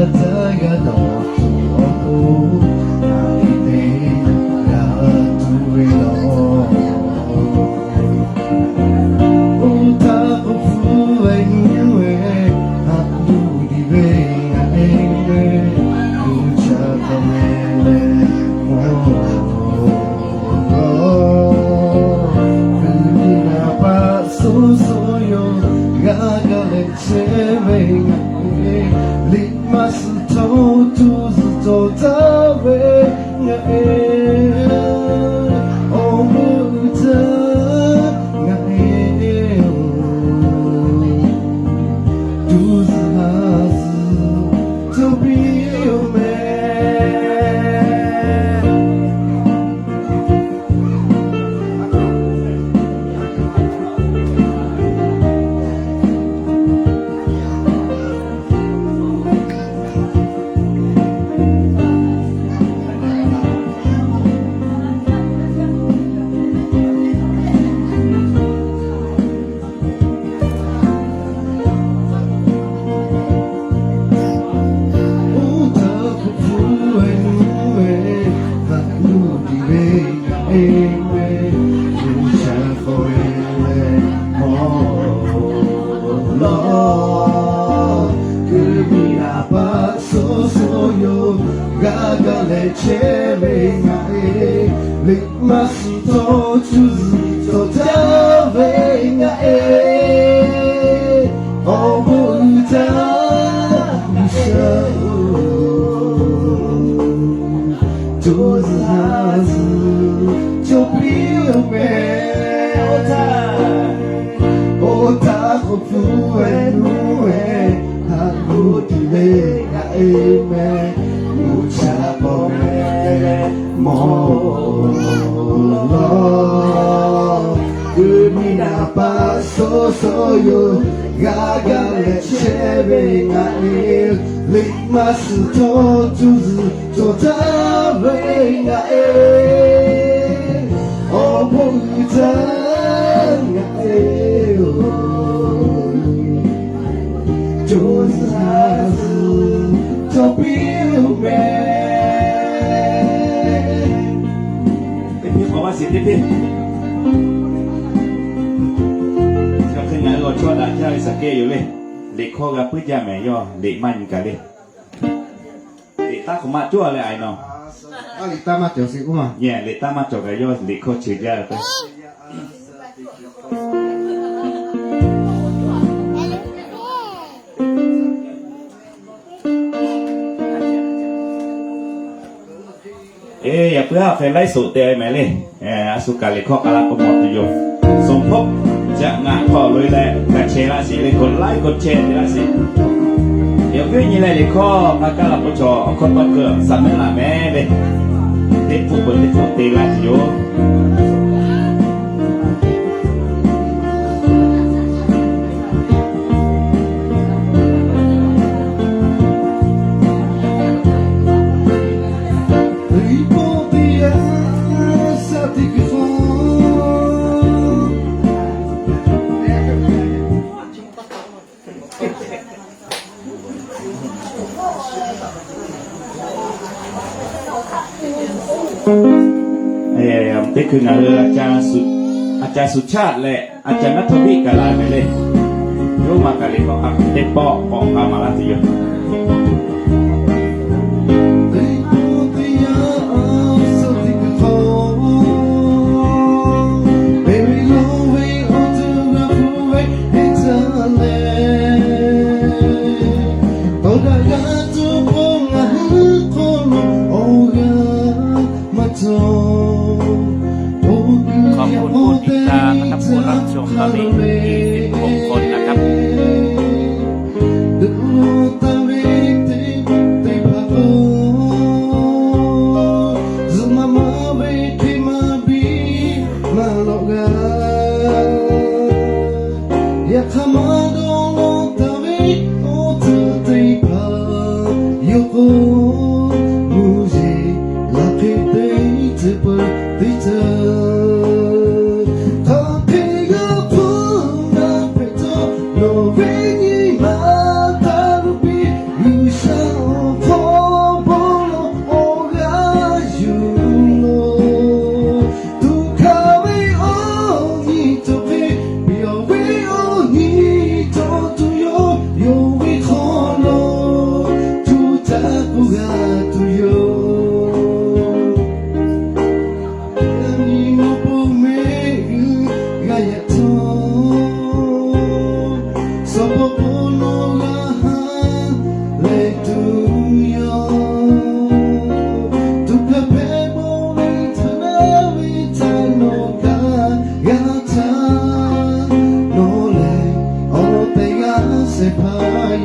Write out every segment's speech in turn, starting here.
Htaˇ g'a dawˬ tuˬ awˬ pon, ngaˬ hui te g'a tuˬ ve law. Oˇ htaˇ k'o hpu ve nyi ve, haꞈ tuˬ diˬ ve ngaˬ e ve, G'uiˬsha hk'aw meh leh mawˬ law. Kuˬ liꞈ naˍ paˆ suh suh yoˬ, g'a gaˬ leh chehˇ ve ngaˬ e, liꞈ maˇ suh htawˇ tuˬ zuhˬ cawˬ taˍ ve ngaˬ e, awˬ moˍ uiˍ jaˇ ngaˬ e, tuˬ zuhˬ ha zuhˬ cawˬ piˇ yoˬ meh. Oˇ htaˇ hpu hpu ve nuˇ ve, haꞈ tuˬ diˬ ve ngaˬ e ve, G'uiˬsha hk'aw meh leh mawˬ law. Kuˬ liꞈ naˍ paˆ suh suh yoˬ, g'a gaˬ leh chehˇ ve ngaˬ e, liꞈ maˇ suh htawˇ tuˬ zuhˬ cawˬ taˍ ve ngaˬ e, awˬ moˍ uiˍ jaˇ G'uiˬsha-oˬ, tuˬ zuhˬ ha zuhˬ cawˬ piˇ yoˬ meh. Oˇ htaˇ, oˇ htaˇ k'o hpu ve nuˇ ve, haꞈ tuˬ diˬ ve ngaˬ e meh, G'uiˬsha hk'aw meh leh mawˬ law. Kuˬ liꞈ naˍ paˆ suh suh yoˬ, g'a gaˬ leh chehˇ ve ngaˬ e, liꞈ maˇ suh htawˇ tuˬ zuhˬ cawˬ taˍ ve ngaˬ e, awˬ moˍ uiˍ jaˇ ngaˬ e-oˬ, tuˬ zuhˬ ha zuhˬ cawˬ piˇ yoˬ meh. Teˇ hpeˇ k'awꞈ maˇ shiˍ teˇ hpeˇ. Chi hk'e ngaˬ hui awˬ chawˇ daꞈ jaˇ ve Saˍkehˇ yoˬ le. Liꞈ hkawˇ g'a puiˉ jaˇ mehˍ, yawˇ liꞈ maˇ nyi kaꞈ le. Liꞈ taˇ k'awꞈ maˇ cawˬ leh a e naw. Liꞈ taˇ maˇ cawˬ sheˍ k'oˆ ma. Liꞈ taˇ maˇ cawˬ kaꞈ yawˇ liꞈ hkawˇ ceuˬ jaˇ ve k'o. Eˬ, yaꞈ puiˉ haˉ hk'e laiˉ soꞈ te mehˍ le. A shu kaꞈ liꞈ hkawˇ k'a la k'o mawˬ tuˬ yoˬ. Sawˍ hpawˇ caꞈ ngaˬ hk'aw loꞈ e leh g'a chehˇ laˇ sheˍ le, k'o laiˉ k'o chehˇ te laˇ sheˍ. Yaꞈ puiˉ nyi leh liꞈ hkawˇ k'a kaˇ la k'o chaw awˬ hkawˇ tawˇ keu saˍ mehˉ laꞈ mehˍ le. Teˇ hpfuhˆ peuˬ teˇ hpfuhˆ te laˇ tuˬ yoˬ. Teˇ hkui ngaˬ hui a ca suˍ chaˆ leh a ca naˉ htaˇ biˆ kaꞈ la mehˍ le. Yawˇ maˬ kaꞈ liꞈ hkawˇ hk'a teˇ pawˆ k'awꞈ k'a maˍ laˇ tuˬ yoˬ.ขอบคุณผู้ติดตามนะครับ ผู้รับชมตอนนี้มีสิบหกคนนะครับ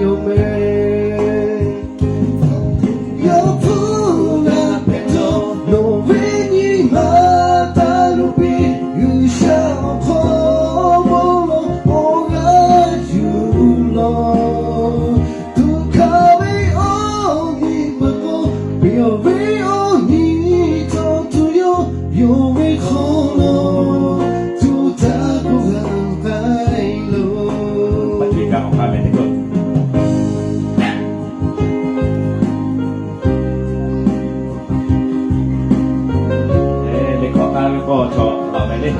Yoˬ meh. Yawˇ hpu g'a hpehꞈ htawˇ, nawˬ ve nyi ma taˇ luˬ piˇ. G'uiˬsha awˬ hk'aw bon lawˬ awˬ g'aˇ yuˬ lawˬ. Tuꞈ hkanˍ ve awˬ nyi ma k'o, pehˬ ve awˬ nyi htawˇ tuˬ yoˬ. Yawˇ ve hk'aw lo tuˬ htaˇ k'oˆ g'a k'ai loˬ. Leh hk'awꞈ k'ai ve k'o chaw laˬ mehˍ le.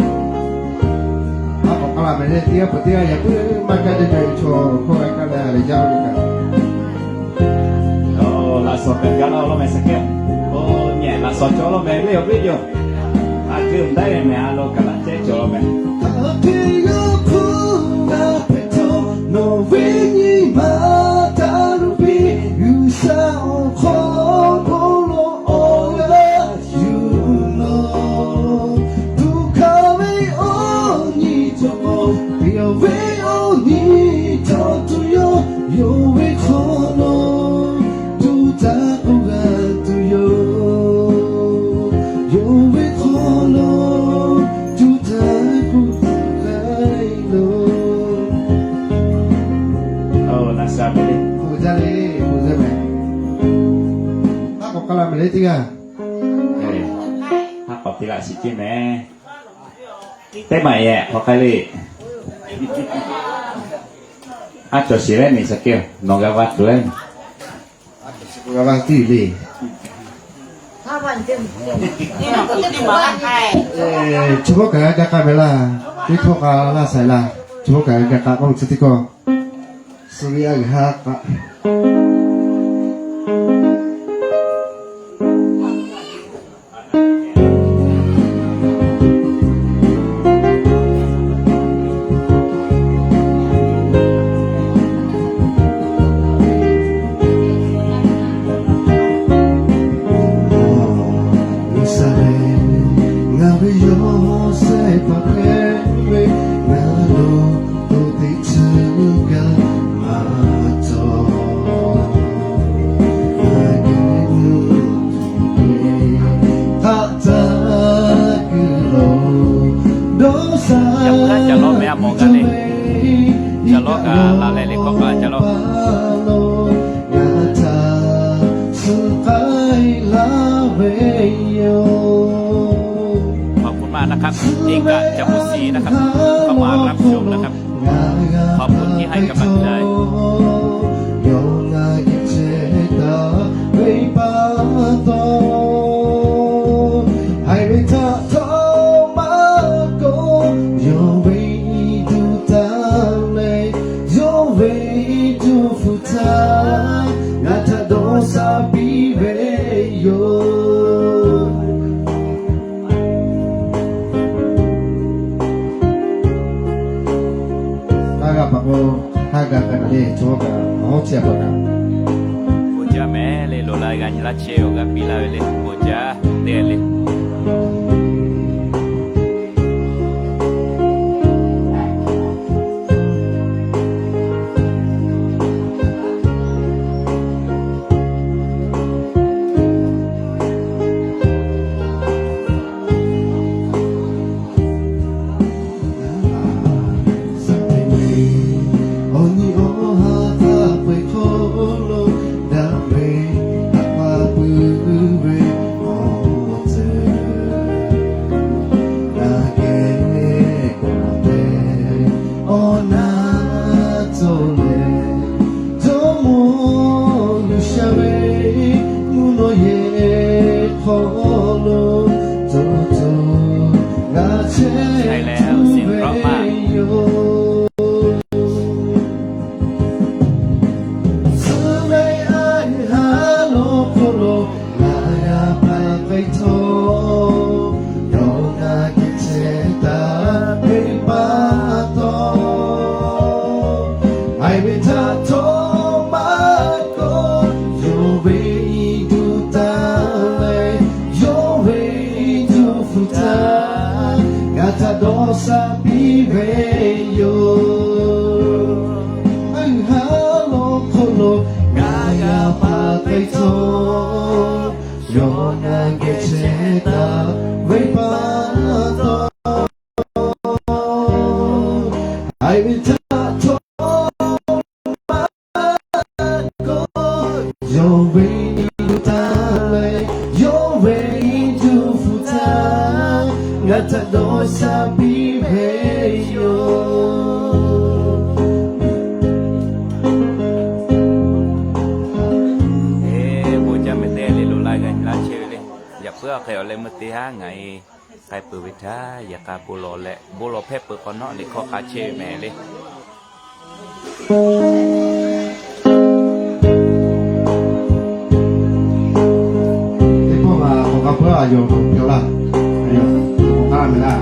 Aˉ k'awꞈ k'aˇ laˬ mehˍ le. Teˇ g'aˇ peuˬ teˇ g'aˇ yaꞈ puiˉ maˇ kaˇ jaˇ jaˇ ve chaw hkawˇ g'a kaˇ leh a leh jaˇ ve kaꞈ. Laꞈ shawˍ kaꞈ gaˇ laˇ law mehˍ saˍ keˇ. Oˇ nyi laꞈ shawˍ cawˬ law mehˍ le awˬ viˉ yoˬ. A keu daꞈ ve mehˍ a lo kaꞈ laꞈ cehˉ cawˬ law mehˍ. Hk'e yaˇ hpu g'a hpehꞈ htawˇ, nawˬ ve nyi ma taˇ luˬ piˇ. G'uiˬsha awˬ hk'aw bon lawˬ awˬ g'aˇ yuˬ lawˬ. Tuꞈ hkanˍ ve awˬ nyi htawˇ k'o, pehˬ ve awˬ nyi htawˇ tuˬ yoˬ. Yawˇ ve hk'aw lo tuˬ htaˇ k'oˆ g'a tuˬ yoˬ. Yawˇ ve hk'aw lo tuˬ htaˇ k'oˆ g'a tuˬ k'ai loˬ. Oˇ na sha ve le, k'oˆ jaˇ le, k'oˆ jaˇ mehˍ. Aˉ k'awꞈ k'aˇ laˇ mehˍ le teˇ g'aˇ. Aˉ k'awꞈ te laꞈ shiˍ ceˇ mehˍ. Teˇ maˬ yehˬ k'awꞈ k'ai le. Aˉ cawˬ shiˍ leh miˬ saˍ keˇ nawˬ g'a va tuˬ leh, g'a va tuˬ le. Chi hkawˇ kaꞈ g'a ga k'ai mehˍ laˇ. Teˇ hkawˇ k'a laˇ saiˍ laˇ. Chi hkawˇ kaꞈ g'a ga k'ai k'oˆ ve chi teˇ hkawˇ. Suh ve a g'aˇ k'aꞈ G'uiˬsha lehˬ, ngaˬ ve yawˇ shehˆ hpaˇ hpehꞈ ve, ngaˬ lo to teˇ tcuhˉ gaˇ maˇ cawˬ. Ngaˬ geh nuˇ tuˬ ve hk'aˆ caˇ kuiˬ lo dawˇ sha. Yaꞈ puiˉ haˉ ca lawˉ meh a mawˬ gaˇ le. Ca lawˉ kaꞈ la leh le hkawˇ kaꞈ ca lawˉ. Ngaˬ htaꞈ suh k'ai laˇ ve yoˬ. ขอบคุณมากนะครับ เอกะ จามุสีนะครับ เข้ามารับชมนะครับ ขอบคุณที่ให้กำลังใจ Yawˇ ngaˬ geh chehˇ taˍ ve pa taw, haiˬ ve htaꞈ htawˇ maˇ kawˆ. Yawˇ ve tuˬ htaˇ leh, yawˇ ve tuˬ hpfuhˇ htaˇ, ngaˬ htaꞈ dawˇ sha piˇ ve yoˬ. Haˉ g'a paˍ k'o, haˉ g'a k'ai kaꞈ le, chaw kaꞈ awˬ hawˉ chehˇ a paˍ kaꞈ. Bon jaˇ mehˍ le, loꞈ la g'a nyi laˇ chehˇ awˬ g'a piˇ laˇ ve le, bon jaˇ te le. Awˬ nyi awˬ ha htaˇ peu eˬ hk'aw lo daꞈ ve, a pa pui ve awˬ ceuˬ Yawˇ ve nyi tuˬ htaˇ leh, yawˇ ve nyi tuˬ htaˇ, ngaˬ htaꞈ dawˇ sha piˇ ve yoˬ. Bon jaˇ meh te le, lo la g'a nyi laˇ chehˇ ve le. Yaꞈ puiˉ a hk'e awˬ leh meuˇ teˇ haˉ ngaˬ e k'ai peuˬ ve htaˇ, yaꞈ k'a bon lawˬ leh bon lawˬ hpehˇ peuˬ hk'awꞈ nawˉ liꞈ hkawˇ k'a chehˇ ve meh le. Teˇ pawˆ ma awˬ k'a peuˬ a yoˬ, awˬ laˇ, a yoˬ, awˬ k'a meh laˇ.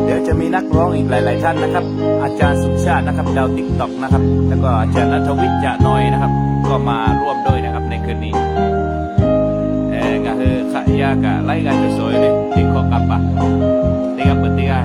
เดี๋ยวจะมีนักร้องอีกหลายๆท่านนะครับ อาจารย์สุชาตินะครับ ดาวติ๊กต็อกนะครับ แล้วก็อาจารย์ณัฐวิทย์ จะนอยนะครับ ก็มาร่วมด้วยนะครับในคืนนี้ Ngaˬ hui hk'aˬ yaˇ kaꞈ laiˉ g'aˇ cawˬ shawˍ ve le, teˇ hkawˇ k'a paˍ, teˇ g'aˇ peuˬ teˇ g'aˇ.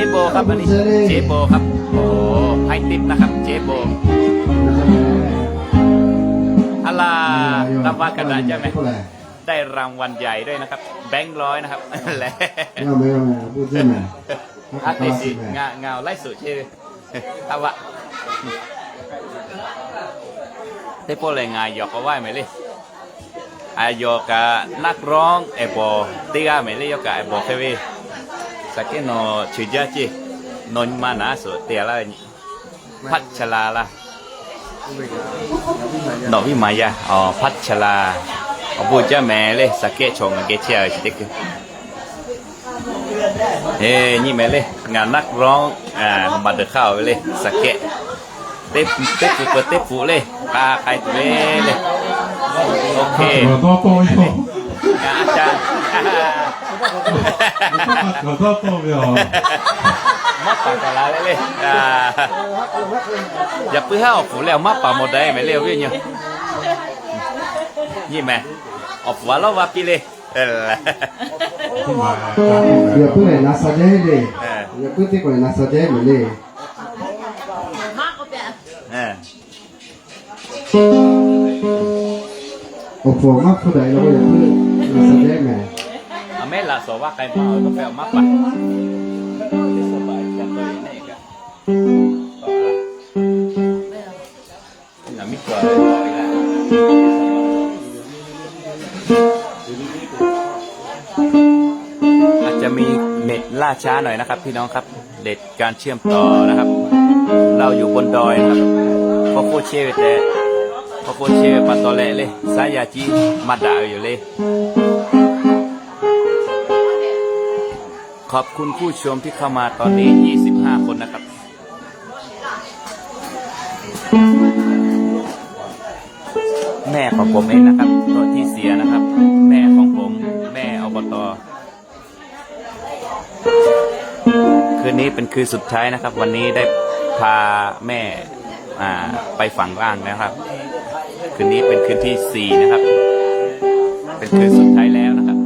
J-Bo ครับ อันนี้ J-Bo ครับ โอ้โห ให้ทิปนะครับ J-Bo อะล่ะ รับว่ากระดาษใช่ไหม ได้รางวัลใหญ่ด้วยนะครับ แบงค์ร้อยนะครับ แหละ อาเตสิ งา งา ไลฟ์สด ชื่อ Taˇ vaˆ. Teˇ pawˆ lehˬ ngaˬ yawˬ k'awꞈ vaˇ mehˍ le. A yawˬ kaꞈ นักร้อง ehˬ bawˬ teˇ g'aˇ mehˍ le, yawˇ kaꞈ ehˬ bawˬ hk'e ve. Saˍ kehˉ nawˬ cheuˬ jaˇ ceˇ. Nawˬ nyi ma naˉ suhˍ te laˇ ve nyi. พัชรา laˇ. Nawˬ viˉ maˍ yaˇ. พัชรา. Awˬ bon jaˇ mehˍ le, saˍ kehˉ chaw ngaˬ geh chehˇ a ve chi teˇ hkui. Nyi mehˍ le, ngaˬ นักร้อง maˍ deuˬ hk'aˇ ve le, saˍ kehˉ. Teˇ pfuhˍ peuˬ teˇ pfuhˍ le, k'a k'ai tuˬ ve le. Ngaˬ a ca maˉ paˍ kaꞈ la le le. Yaꞈ puiˉ haˉ awˬ pfuhˍ leh awˬ maˉ paˍ mawˬ daꞈ mehˍ le, awˬ viˉ nyi. Nyi meh, awˬ pfuhˍ a lawˉ va piˇ le. Yaꞈ puiˉ lehˬ na sa jaˇ le. Yaꞈ puiˉ teˇ k'o lehˬ na sa jaˇ mehˍ le. Awˬ pfuhˍ maˇ hpfuhˇ daꞈ la k'o yaꞈ puiˉ na sa jaˇ mehˍ. A mehˉ laꞈ shawˍ vaˇ k'ai ma awˬ tawˇ hpehꞈ awˬ maˇ paˍ. Aˬ ca mi เน็ต ล่าช้าหน่อยนะครับพี่น้องครับ เน็ตการเชื่อมต่อนะครับ เราอยู่บนดอยนะครับ พอโคเชไปแต่ พอโคเชไปตอแหลเลย สายยาจีมาด่าอยู่เลย ขอบคุณผู้ชมที่เข้ามาตอนนี้ ยี่สิบห้า คนนะครับ แม่ของผมเองนะครับ ตัวที่เสียนะครับ แม่ของผม แม่ อบต คืนนี้เป็นคืนสุดท้ายนะครับ วันนี้ได้พาแม่ อ่า ไปฝังร่างนะครับ คืนนี้เป็นคืนที่สี่นะครับ เป็นคืนสุดท้ายแล้วนะครับ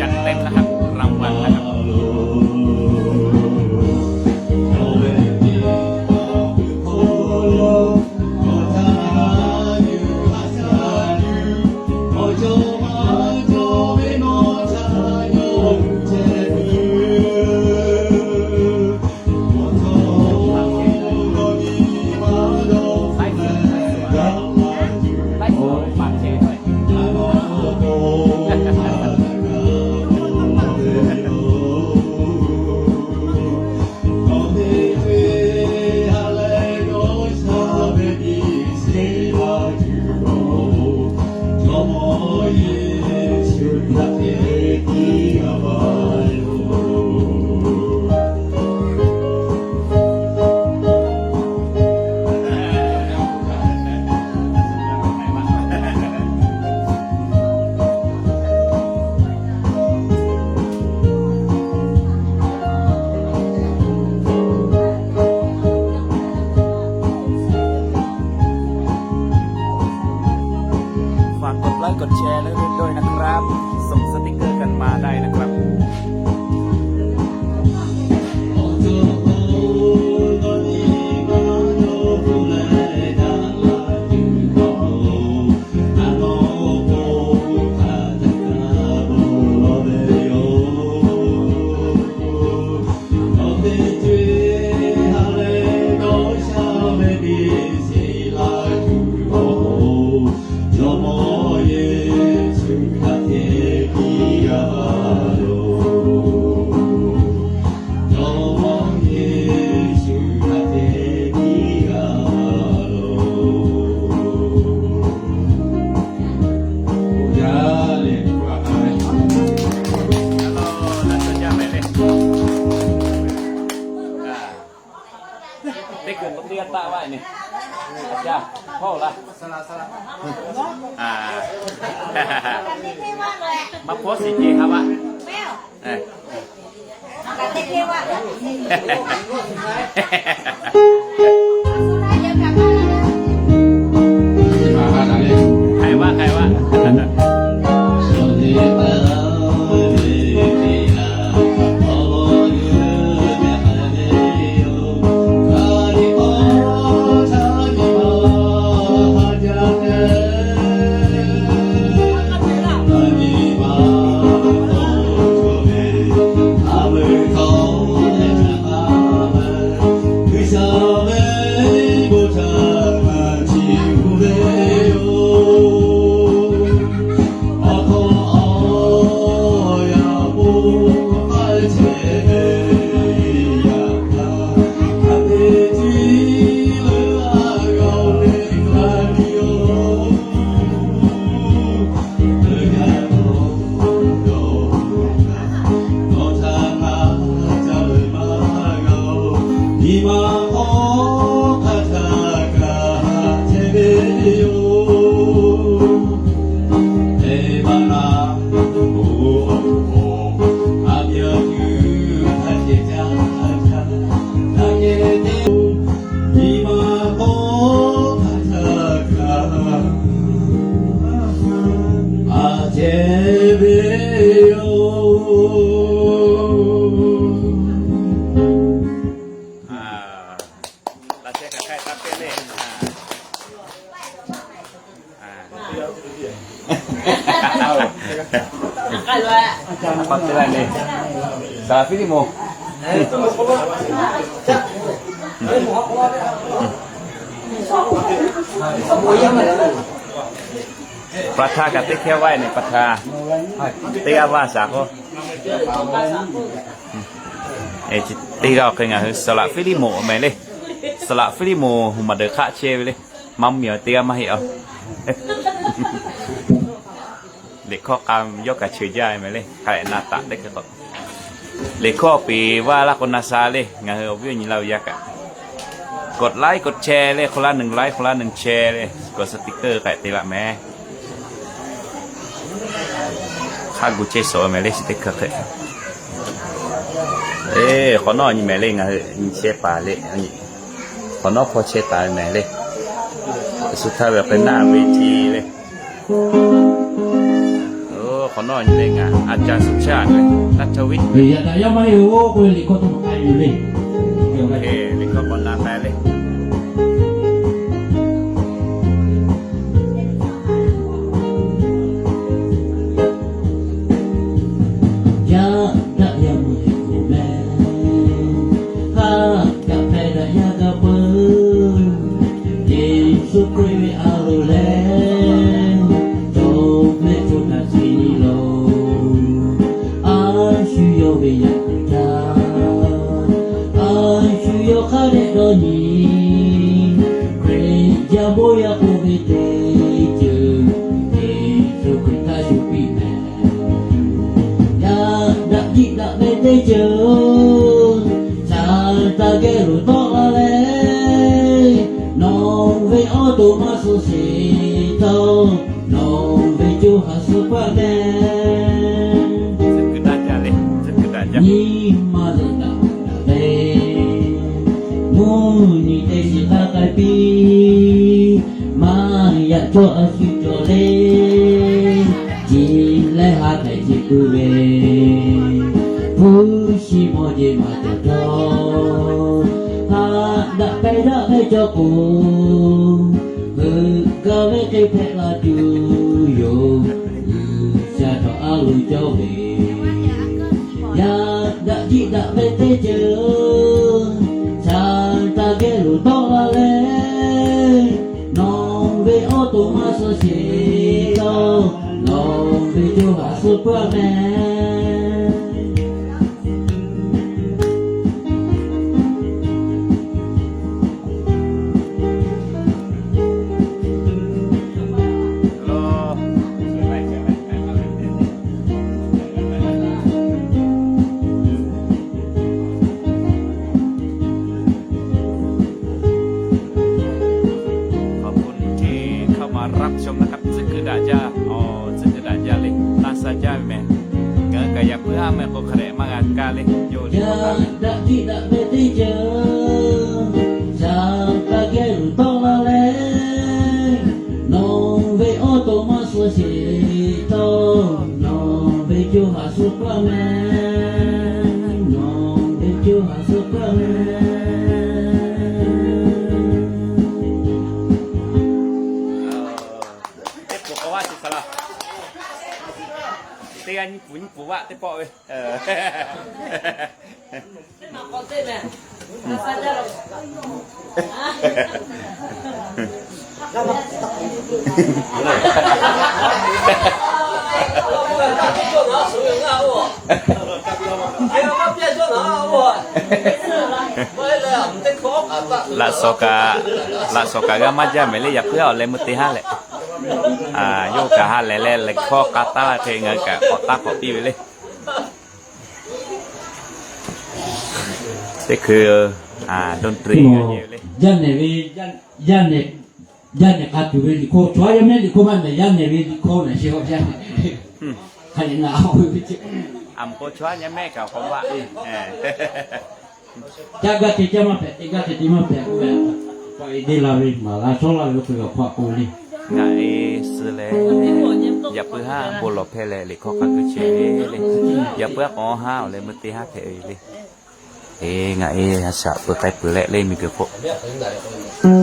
จัดเต็มนะครับ รางวัลนะครับ ฝากกดไลค์กดแชร์ให้ด้วยนะครับ ส่งสติกเกอร์กันมาได้นะครับ Hawˉ laˇ. Maˇ hpawˇ shiˍ ceˇ haˉ vaˆ. Hk'ai vaˆ, hk'ai vaˆ. Saˍ laˍ Hpiˉliˆ moˍ. ประธาน kaꞈ teˇ hkehˇ vaˇ e ne, ประธาน teˇ g'aˇ vaˇ shaˍ k'o. Teˇ g'aˇ hk'e ngaˬ hui Saˍ laˍ Hpiˉliˆ moˍ mehˍ le. Saˍ laˍ Hpiˉliˆ moˍ hui maˬ deuˬ hk'aˆ chehˇ ve le. Maˇ mvuhˇ miˬ teˇ g'aˇ maˇ heˆ a. Liꞈ hkawˇ k'a yawˇ kaꞈ cheu jaˇ ve mehˍ le. Hk'a dehꞈ na taꞈ teˇ hk'e k'o, liꞈ hkawˇ piˍ vaˇ laˇ k'o na sha le. Ngaˬ hui awˬ viˉ awˬ nyi laˇ ve yaˇ kaꞈ กดไลค์ กดแชร์ le, hk'aw laˇ หนึ่งไลค์ hk'aw laˇ หนึ่งแชร์ le, กดสติกเกอร์ hk'a dehꞈ te laˇ mehˍ. Hk'a gu chehˇ shawˍ mehˍ le, chi teˇ hkui hk'e. Eˬ, hk'awꞈ nawˉ nyi mehˍ le, ngaˬ hui nyi chehˇ paˍ le. Hk'awꞈ nawˉ hpawˇ chehˇ taˍ ve mehˍ le. Shu htaˇ ve awˬ hk'e naˆ ve ce le. Hk'awꞈ nawˉ nyi le ngaˬ อาจารย์สุชาติ le, นัทวิทย์ Yaꞈ hk'aˇ yaˇ maˇ heˆ-oˬ k'oˆ ve liꞈ hkawˇ taw k'ai yuˬ le. Liꞈ hkawˇ k'awꞈ na k'ai le. Yaˇ daꞈ yaˇ mvuhˇ heˆ k'o mehˍ, haˉ daꞈ hpehꞈ daꞈ yaˇ g'a peuˬ. Yeˍsuˆ Hkriꞈ ve a loˍ leh, cawˬ mehˆ cawˬ htaꞈ chi nyi loˬ. A shu yawˇ ve yaꞈ kuiˬ htaꞈ, a shu yawˇ hk'a dehꞈ dawˇ nyi. Hkriꞈ yaˇ bon yaˇ k'oˆ ve teˇ ceuˬ, Yeˍsuˆ Hkriꞈ htaꞈ shu piˇ mehˍ. Yaˇ daꞈ jiˆ daꞈ ve teˇ ceuˬ, Saˍtanˍ geh lo tawˆ la leh, nawˬ ve awˬ to maˇ suh sheˍ taˇ, nawˬ ve co ha suh paˆ mehˍ. Nyi ma zuhꞈ daꞈ daꞈ ve, mvuhˇ nyi teˇ shiˍ hk'a k'ai piˇ, maˇ yaꞈ cawˇ a shu cawˬ le. Chi leh ha htehꞈ chi kuˬ ve, hpu shi mawˇ jeˬ maˇ cawˬ htawˇ, haˉ daꞈ pehˇ daꞈ ve cawˬ k'o, heuˆ gaˇ ve hk'e hpehꞈ la tuˬ yoˬ. G'uiˬsha htawˇ a loˍ cawˇ ve, yaˇ daꞈ jiˆ daꞈ ve teˇ ceuˬ, Saˍtanˍ geh lo tawˆ la leh, nawˬ ve awˬ to maˇ suh sheˍ taˇ, nawˬ ve co ha suh paˆ mehˍ. Tcuhˉ kuiˬ daꞈ jaˇ, tcuhˉ kuiˬ daꞈ jaˇ le, na sha jaˇ ve meh. Ngaˬ hui kaꞈ yaꞈ puiˉ haˉ meh k'o hk'a dehꞈ maˇ g'a kaˇ le, yawˇ le. Daꞈ tiꞈ daꞈ ve teˇ ceuˬ, ca kaˇ geh uiˍ tawˆ la leh, nawˬ ve awˬ to maˇ suh sheˍ htawˇ, nawˬ ve co ha suh paˇ meh, nawˬ ve co ha suh paˇ meh. Teˇ pawˆ k'awꞈ vaˆ teˇ hpaˍ laˇ. Teˇ g'aˇ nyiˇ pfuhˍ nyiˇ pfuhˍ vaˆ teˇ pawˆ ve. Laꞈ shawˍ kaꞈ, laꞈ shawˍ kaꞈ g'a maˇ jaˇ mehˍ le, yaꞈ puiˉ awˬ leh meuˇ teˇ haˉ leh, yawˇ kaꞈ ha lehˬ leh leh hkawˇ k'a taˉ la hk'e ngaˬ hui kaꞈ k'awꞈ taˉ k'awꞈ piˇ ve le. Teˇ hkui dawˇ ntu ve le. Yaˇ nehˬ ve, yaˇ nehˬ, yaˇ nehˬ k'a tuˬ ve liꞈ hkawˇ, chaw yaˇ mehˆ liꞈ hkawˇ maˇ mehˍ, yaˇ nehˬ ve liꞈ hkawˇ mehˍ sheˍ. Hk'a lehˬ ngaˬ a mvuhˬ k'o chaw yaˇ mehˆ kaꞈ k'awꞈ vaˆ. Caˇ gaˇ te caˇ maˇ hpehꞈ, te gaˇ te te maˇ hpehꞈ k'oˆ ve, k'awꞈ e deˇ la ve maˍ la shawˉ laˇ ve k'oˆ ve awˬ hk'aw k'oˆ le. Ngaˬ e suh leh, yaꞈ puiˉ haˉ bon lawˬ hpehˇ leh liꞈ hkawˇ hk'a gu chehˇ ve le. Yaꞈ puiˉ haˉ k'awꞈ haˉ awˬ leh meuˇ teˇ haˉ hpehꞈ ve le. E, ngaˬ e a shaꞈ peuˬ k'ai peuˬ leh le miˬguiˬ hk'oˆ,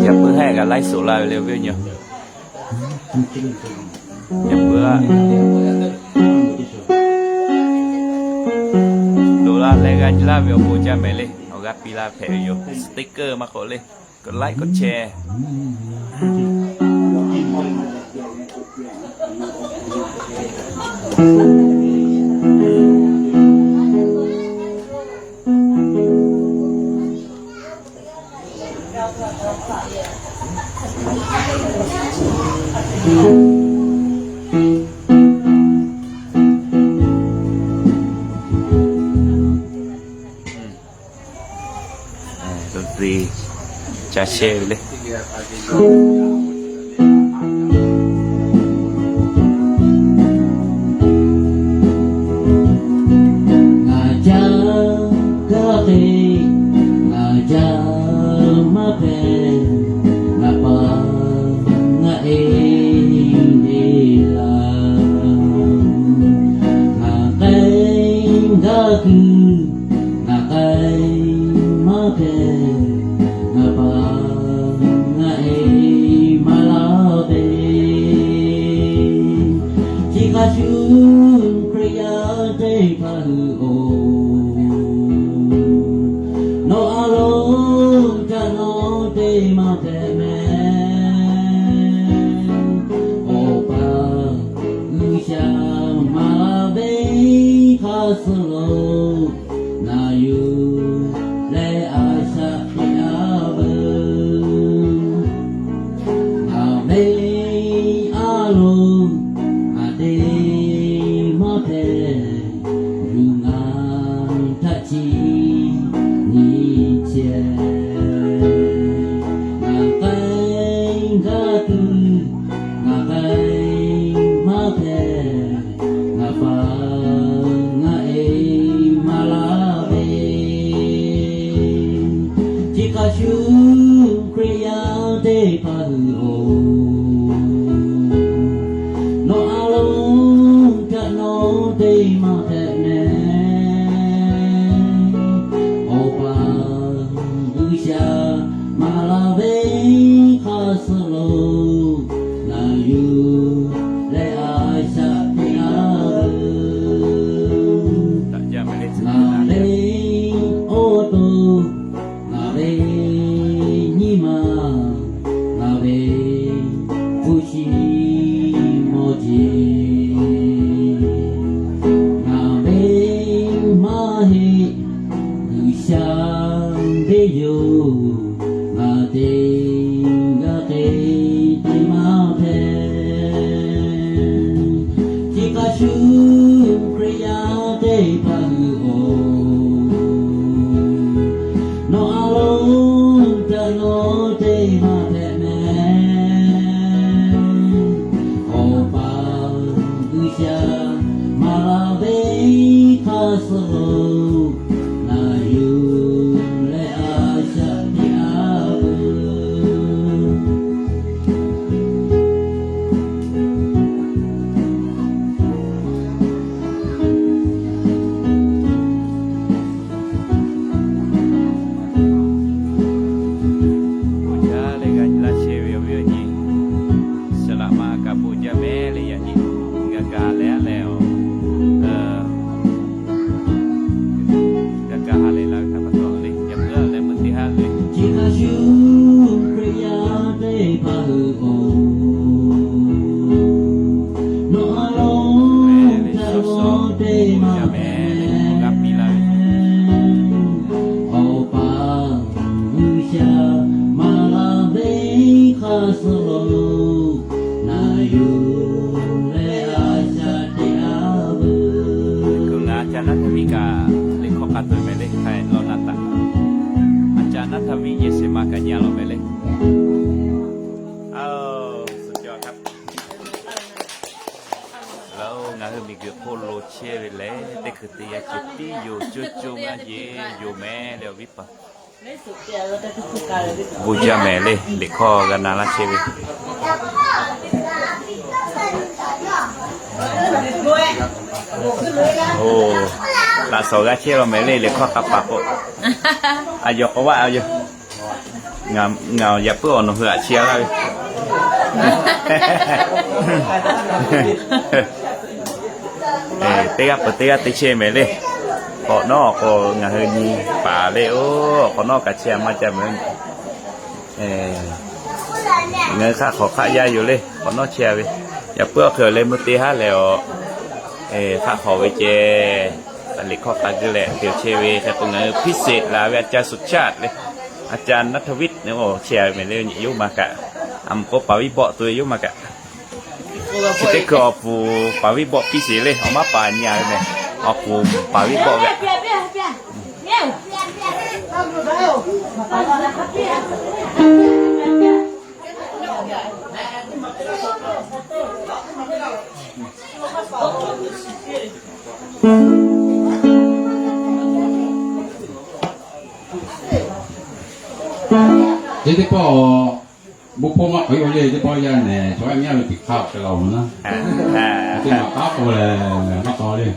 yaꞈ puiˉ haˉ kaꞈ laiˉ suhˍ la ve le awˬ viˉ awˬ nyi. Yaꞈ puiˉ haˉ loꞈ la leh g'a nyi laˇ ve awˬ bon ca mehˍ le. Awˬ g'aˇ piˇ laˇ hpehꞈ ve yoˬ. Sticker maˇ k'awꞈ le. K'awꞈ like k'awꞈ share. Dawˇ ntu ca shehˇ ve le. Ngaˬ caˇ kaˇ te, ngaˬ caˇ maˇ hpehꞈ, ngaˬ pa ngaˬ e le laˬ. Ngaˬ k'ai gaˇ kuiˬ, ngaˬ k'ai maˇ hpehꞈ, ngaˬ pa ngaˬ e maˇ laˇ ve. Chi hk'a shuˍ Hkriꞈ yaˇ teˇ hpaˍ hui-oˬ, nawˬ a lonˉ htaꞈ nawˬ te maˇ hpehꞈ mehˍ. Awˬ pa G'uiˬsha maˍ laˇ ve hk'a suh lo, ngaˬ yuˬ leh a shaꞈ teꞈ a veuˬ. Ngaˬ ve a loˍ ngaˬ te maˇ hpehꞈ, yuˬ ngaˬ htaꞈ chi nyi chehˇ. Ngaˬ k'ai gaˇ tuˬ, ngaˬ k'ai maˇ hpehꞈ, ngaˬ pa ngaˬ e maˇ laˇ ve. Chi hk'a shuˍ Hkriꞈ yaˇ teˇ hpaˍ hui-oˬ, nawˬ a lonˉ htaꞈ nawˬ te maˇ hpehꞈ mehˍ. Awˬ pa G'uiˬsha maˍ laˇ ve hk'a suh lo, ngaˬ yuˬ leh a shaꞈ teꞈ a veuˬ. Ngaˬ ve awˬ to, ngaˬ ve nyi ma, ngaˬ ve hpu shi mawˬ jeˬ, ngaˬ ve maˇ heˆ G'uiˬsha ve yoˬ. Ngaˬ te g'a hk'e te maˇ hpehꞈ. Chi hk'a shuˍ Hkriꞈ yaˇ teˇ hpaˍ hui-oˬ, nawˬ a lonˉ htaꞈ nawˬ te maˇ hpehꞈ mehˍ. Nawˬ a lo, leh leh shawˉ shawˉ yaˇ mehˍ leh awˬ g'aˇ piˇ laˇ ve, Awˬ pa G'uiˬsha maˍ laˇ ve hk'a shuˍ lo, na yuˬ leh a shaꞈ teꞈ a veuˬ. Hkui ngaˬ a ca naˉ htaˇ viˉ kaꞈ liꞈ hkawˇ k'a teuˬ mehˍ le, hk'a lawˬ na taꞈ. A ca naˉ htaˇ viˉ yehˬ shehˍ ma kaꞈ nyi a lawˬ mehˍ le. Aoˬ, suhˍ jaˇ htaˇ, ngaˬ hui miˬguiˬ hk'oˆ lo chehˇ ve lehˬ, teˇ hkui teˇ yanˇ ceh tiˉ yoˬ, co co ngaˇ jeˬ yoˬ mehˍ le awˬ viˉ paˍ. Bon jaˇ mehˍ le, liꞈ hkawˇ g'a na laˇ chehˇ ve. Oˬ, laꞈ shawnˍ g'a chehˇ law mehˍ le, liꞈ hkawˇ hk'a paˍ k'o, a yawˬ k'awꞈ vaˆ a yoˬ. Ngaˬ yaꞈ puiˉ awˬ nawˬ hui aꞈ chehˇ laˇ ve. Teˇ g'aˇ peuˬ teˇ g'aˇ te chehˇ mehˍ le. K'awꞈ nawˉ k'o ngaˬ hui nyi paˍ le oˬ, k'awꞈ nawˉ kaꞈ chehˇ a maˇ ca mehˍ. Ngaˬ hui hk'aˆ hk'awꞈ hk'aˆ yaˇ yoˬ le, k'awꞈ nawˉ chehˇ a ve. Yaꞈ puiˉ awˬ hk'e awˬ leh meuˇ te haˉ lehˬ awˬ, hk'aˆ hk'awꞈ ve ceh, liꞈ hkawˇ k'a geuˆ leh te awˬ chehˇ ve hk'e k'o, ngaˬ hui พิเศษ laˬ ve อาจารย์สุชาติ le, อาจารย์นัทวิทย์ chehˇ a ve mehˍ le, nyi yoˬ maˇ kaꞈ, a mvuhˬ k'o paˍ viˉ bawˆ tuˬ ve yoˬ maˇ kaꞈ. Chi teˇ hkui awˬ puˍ paˍ viˉ bawˆ piˇ sheˍ le, awˬ maˇ paˍ nyi a ve mehˍ, awˬ puˍ paˍ viˉ bawˆ ve. Teˇ teˇ pawˆ, bon hpawˇ maˇ k'oˆ le, teˇ pawˆ yaˇ nehˬ chaw yaˇ miˇ a ve tiꞈ hk'a awˬ hk'e la oˬ naˉ, teˇ maˬ k'aˉ k'o lehˬ maˇ k'aw le.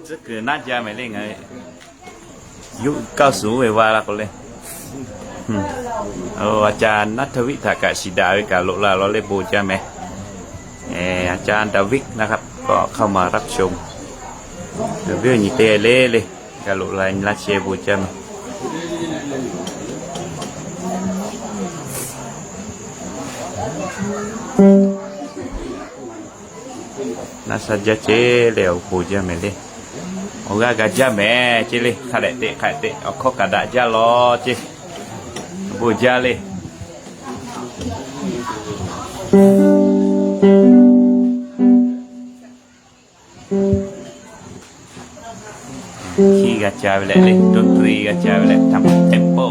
Tcuhˉ kuiˬ naˉ jaˇ mehˍ le ngaˬ hui. Yuˆ kaoˇ suhˍ ve va la k'o le. A ca naˉ htaˇ viˆ htaꞈ kaꞈ shiˍ daꞈ ve kaꞈ loꞈ la law le bon jaˇ mehˍ. A ca Daˍviˆ นะครับ ก็เข้ามารับชม viˉ awˬ nyi te le le. Kaꞈ loꞈ la nyi laˇ chehˇ bon jaˇ mehˍ. Naˆ sha jaˇ ceˇ le, awˬ bon jaˇ mehˍ le. Awˬ g'aˇ g'a jaˇ mehˍ ceˇ le. Hk'a dehꞈ teꞈ hk'a dehꞈ teꞈ awˬ hkawˇ kaꞈ daꞈ jaˇ law ceˇ. Bon jaˇ le. Hkiˇ g'a ca ve leh le, ดนตรี g'a ca ve leh, tempo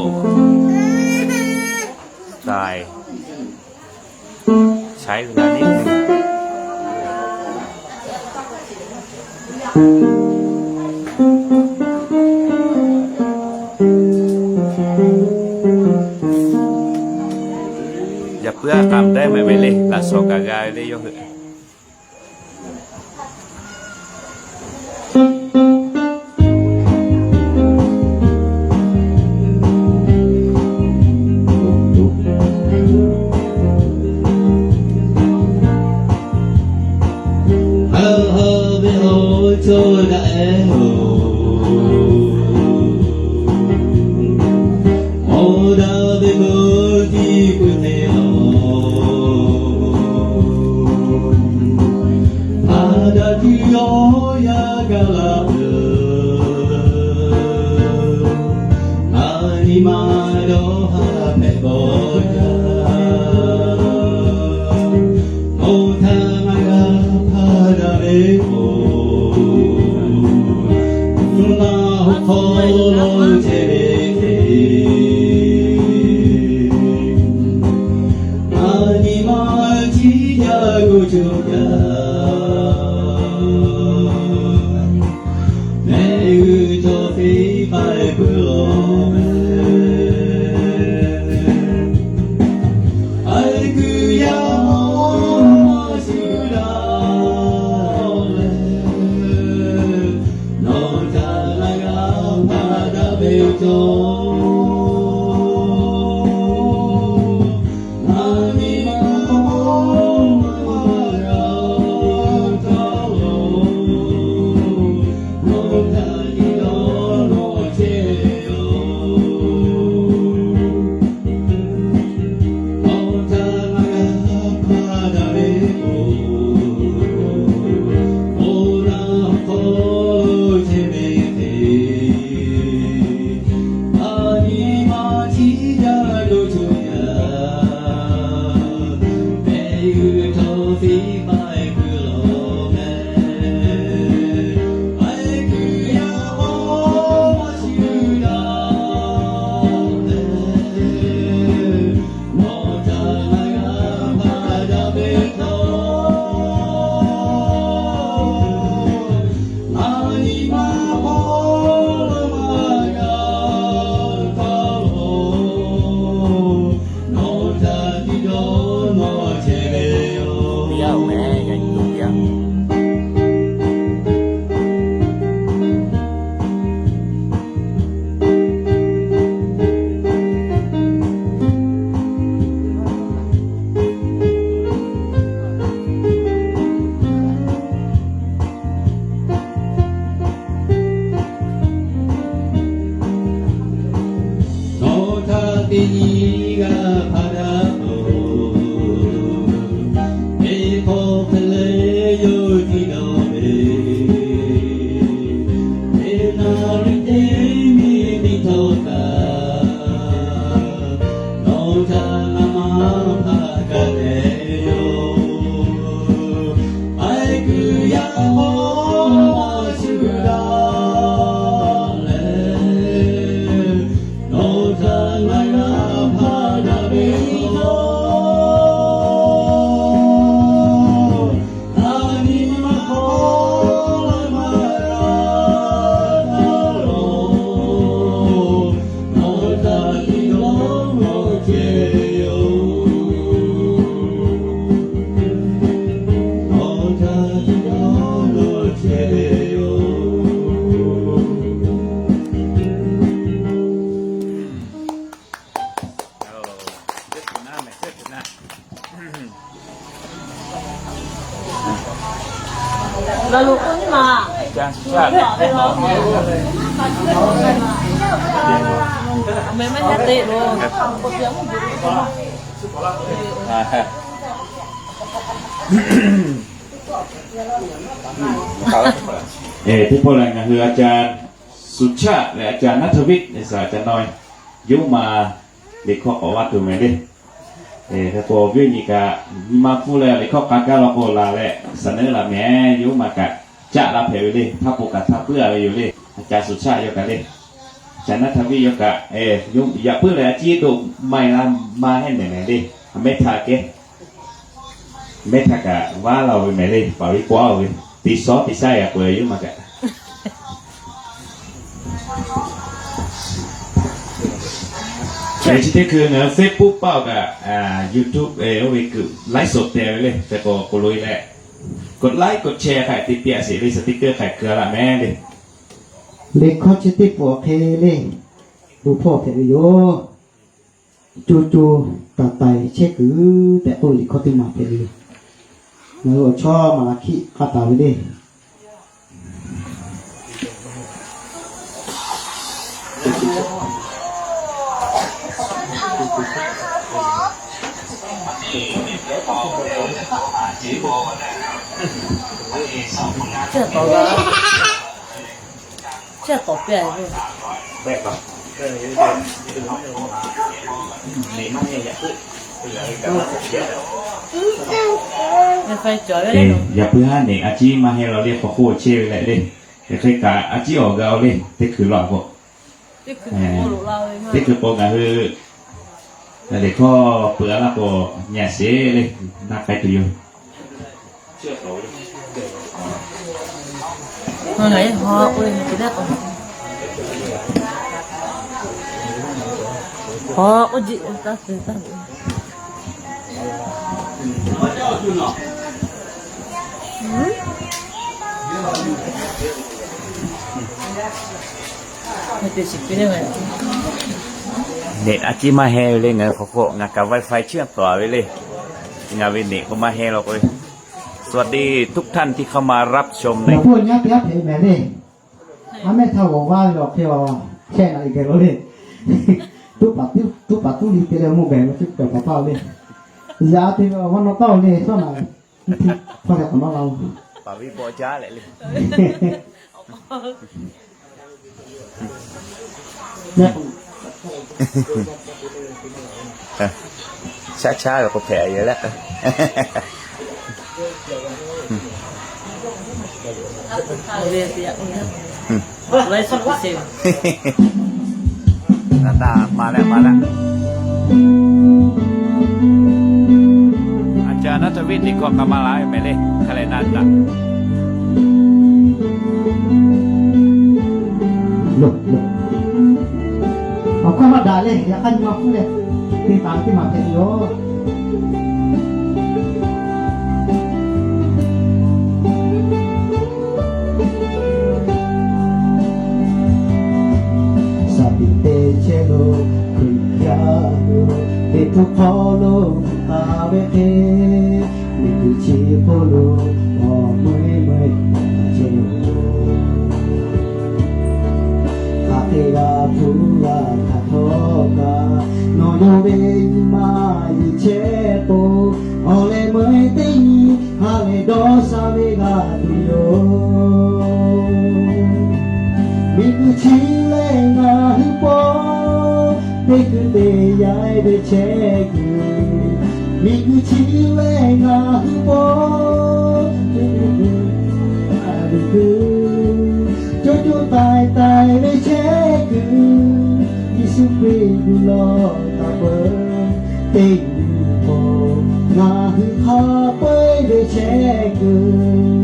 style. ใช้เวลานิดนึง Yaꞈ puiˉ aˉ k'am dehˉ mehˍ ve le, laꞈ shawnˍ kaꞈ g'a ve le yawˇ hui. Teˇ pawˆ lehˬ, ngaˬ hui อาจารย์ Suˍchaˆ leh อาจารย์ Naˍtaˍviˆ leh อาจารย์ Naweh, yawˇ hui ma liꞈ hkawˇ k'awꞈ vaˇ tuˬ mehˍ le. Hk'e k'o, viˉ nyi kaꞈ nyi ma hpfuhˇ leh liꞈ hkawˇ k'a gaˇ law k'o, laˬ leh suhˍ neˉ laˬ mehˍ. Yawˇ hui ma kaꞈ caˆ la hpehꞈ ve le. Htaˇ po kaꞈ htaˇ puiˉ a ve yoˬ le. อาจารย์ Suˍchaˆ yawˇ kaꞈ le, อาจารย์ Naˍtaˍviˆ yawˇ kaꞈ, yaꞈ puiˉ leh a ciˉ doꞈ maˇ heˆ mehˍ mehˍ le. A mehˉ htaˇ kehˉ, mehˉ htaˇ kaꞈ vaˇ la ve mehˍ le. Paˍ viˉ paw a ve, teˇ shawˉ teˇ shaˉ yaꞈ k'o yawˇ hui ma kaꞈ Chi teˇ hkui ngaˬ hui Facebook paˆ kaꞈ, YouTube oˇ ve kuiˬ ไลฟ์สด te ve le. Hk'e k'o, k'oˆ lo e leh, กดไลค์ กดแชร์ hk'a te piˇ a sheˍ le. Sticker hk'a keu a laˇ mehˍ le. Liꞈ hkawˇ chi teˇ pawˆ hk'e le, bon hpawˇ hpehꞈ ve yoˬ. Co co taiˍ taiˍ chehˇ kuiˬ tehꞈ k'oˆ ve liꞈ hkawˇ teˇ ma hpehꞈ ve yoˬ. Ngaˬ hui awˬ chawˇ maˍ laˬ hkiˆ k'a taˍ ve le. Yaꞈ puiˉ haˉ neꞈ a ciˉ maˇ heˆ law le, hk'aw hk'oˆ chehˇ ve leh le. Hk'e kaꞈ a ciˉ awˬ g'a o le, teˇ hkui law a k'o. Teˇ hkui k'o ngaˬ hui liꞈ hkawˇ peuˬ a laˇ k'o, nyi a sheˍ le, naˇ k'ai tuˬ yoˬ. Neꞈ a ciˉ maˇ heˆ ve le, ngaˬ hui hk'aw hk'oˆ ngaˬ kaꞈ WiFi chiˇ tawˍ ve le. Ngaˬ ve neꞈ k'o maˇ heˆ law k'o. สวัสดีทุกท่านที่เข้ามารับชม ใน Ngaˬ hpawˇ nyaˇ teˇ g'aˇ hpehꞈ mehˍ le. A mehˉ htaˇ g'awˬ vaˇ ve awˬ hk'e a, chehˇ naꞈ e geh lo le. Tuˉ paˍ tuˉ, tuˉ paˍ tuˉ li te leh mawˇ behˬ lo chi pehˬ paˍ paˇ le. Yaꞈ te ve awˬ g'aˇ nawˬ taˇ oˬ le, shawˉ naꞈ hti hpawˇ leh k'awꞈ nawˉ la oˬ. Paˍ viˉ bawˆ jaˇ leh le. Shaˉ chaˉ ve k'o hpehꞈ yehˬ leh. Maˍ leh, maˍ leh. A ca naˉ ca viˉ teˇ hkawˇ k'a maˇ la ve mehˍ le, hk'a leh na daꞈ. Awˬ hkawˇ maˇ daꞈ leh, yaꞈ hk'aˇ nyi ma hpfuhˇ leh, teˇ taˍ teˇ maˬ hpehꞈ ve yoˬ. Saˍ tiꞈ te chehˇ lo Hkriꞈ yaˇ hui, Liꞈ hpu hk'aw lo taˍ ve hk'e, miˬguiˬ chi hk'oˆ lo awˬ meuˇ meuˇ chehˇ yoˬ. Hk'aˬ hk'e g'a hpuˇ g'a htaꞈ htawˇ kaꞈ, nawˬ yawˇ ve nyi ma yeˬ chehˇ k'o, awˬ leh meuˇ teˇ nyi ha lehˬ dawˇ sha ve g'a tuˬ yoˬ. Miˬguiˬ chi lehˬ ngaˬ hui pawˆ teˇ hkui te yaꞈ ve chehˇ kuiˬ, miˬguiˬ chi lehˬ ngaˬ hui pawˆ teˇ hkui te yaꞈ ve chehˇ kuiˬ, co co taiˍ taiˍ ve chehˇ kuiˬ, Yeˍsuˆ Hkriꞈ yuˬ lawˬ taˍ peuˬ. Teˇ nyi k'o, ngaˬ hui hk'a peu-eˬ ve chehˇ kuiˬ.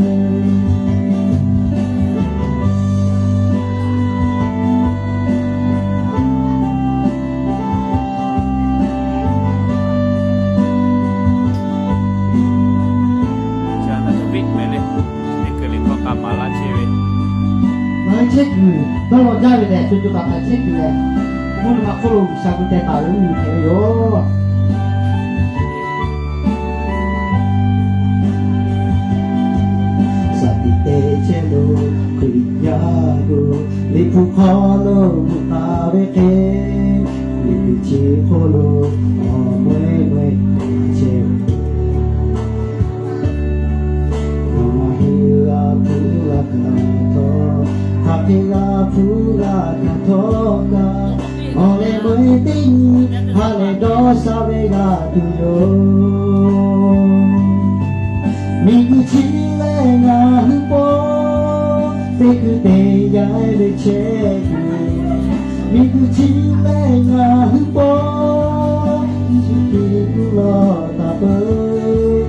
Ngaˬ hui chehˇ kuiˬ dawˇ law jaˇ ve lehˬ, co co taiˍ taiˍ chehˇ kuiˬ lehˬ, mvuhˇ naw ma hk'oˆ lo G'uiˬsha gu teh taˍ ve mvuhˇ miˬ hpehꞈ ve yoˬ. Saˍ tiꞈ te lo, Hkriꞈ yaˇ lo, Liꞈ hpu hk'aw lo mvuhˇ taˍ ve hk'e, Liꞈ hpu chi hk'oˆ lo awˬ meuˇ meuˇ chehˇ ve. Ngaˬ hui g'a hpu g'a hkanˍ htawˇ, hk'aˬ hk'e g'a hpu g'a hkanˍ htawˇ kaꞈ, awˬ leh meuˇ teˇ nyi ha lehˬ dawˇ sha ve g'a tuˬ yoˬ. Miˬguiˬ chi lehˬ ngaˬ hui pawˆ teˇ hkui te yaˇ ve chehˇ kuiˬ. Miˬguiˬ chi lehˬ ngaˬ hui pawˆ Yeˍsuˆ Hkriꞈ gu lawˬ taˍ peuˬ.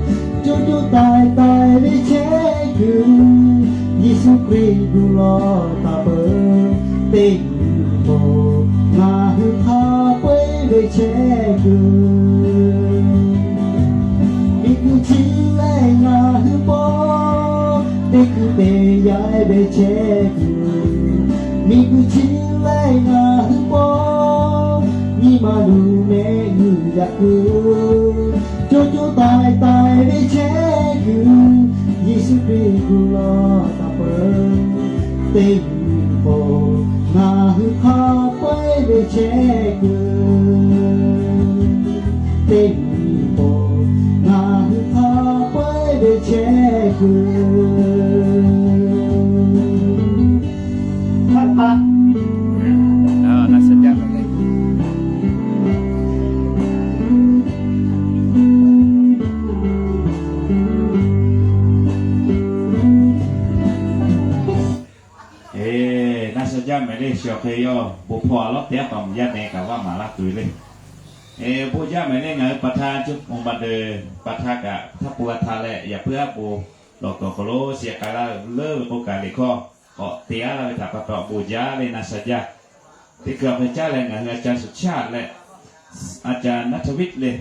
Coˇ coˇ taiˍ taiˍ ve chehˇ kuiˬ, Yeˍsuˆ Hkriꞈ gu lawˬ taˍ peuˬ. Teˇ nyi pawˆ ngaˬ hui hk'a peu-eˬ ve chehˇ kuiˬ. Miˬguiˬ chi lehˬ ngaˬ hui pawˆ teˇ hkui te yaˇ ve chehˇ kuiˬ. Miˬguiˬ chi lehˬ ngaˬ hui pawˆ nyi ma luˬ mehˆ g'uiˬ yaꞈ kuiˬ. Coˇ coˇ taiˍ taiˍ ve chehˇ kuiˬ, Yeˍsuˆ Hkriꞈ gu lawˬ taˍ peuˬ. Teˇ nyi pawˆ ngaˬ hui hk'a peu-eˬ ve chehˇ kuiˬ. Teˇ nyi pawˆ ngaˬ hui hk'a peu-eˬ ve chehˇ kuiˬ. Eˬ, naˆ sha jaˇ mehˍ le, shawˍ hk'e yawˇ bon hpawˇ a lawˉ teˇ aˉ pa mvuhˬ yaˇ neh kaꞈ vaˇ maˍ laˇ tuˬ ve le. Eˬ, bon jaˇ mehˍ le, ngaˬ hui pa htaˇ cuˇ pon ma deuˬ pa htaˇ kaꞈ htaˇ pon g'a htaˇ leh, yaꞈ puiˉ aˉ bon lawˬ kawˬ hk'aw lo shiˍ k'ai laˇ leuˉ ve k'oˆ kaꞈ liꞈ hkawˇ k'awꞈ te aˉ laˇ ve htaꞈ pa taw bon jaˇ le, naˆ sha jaˇ. Teˇ hkui awˬ hk'e caˉ leh ngaˬ hui a ca suˍ chaˇ leh a ca naˉ htaˇ viˆ le,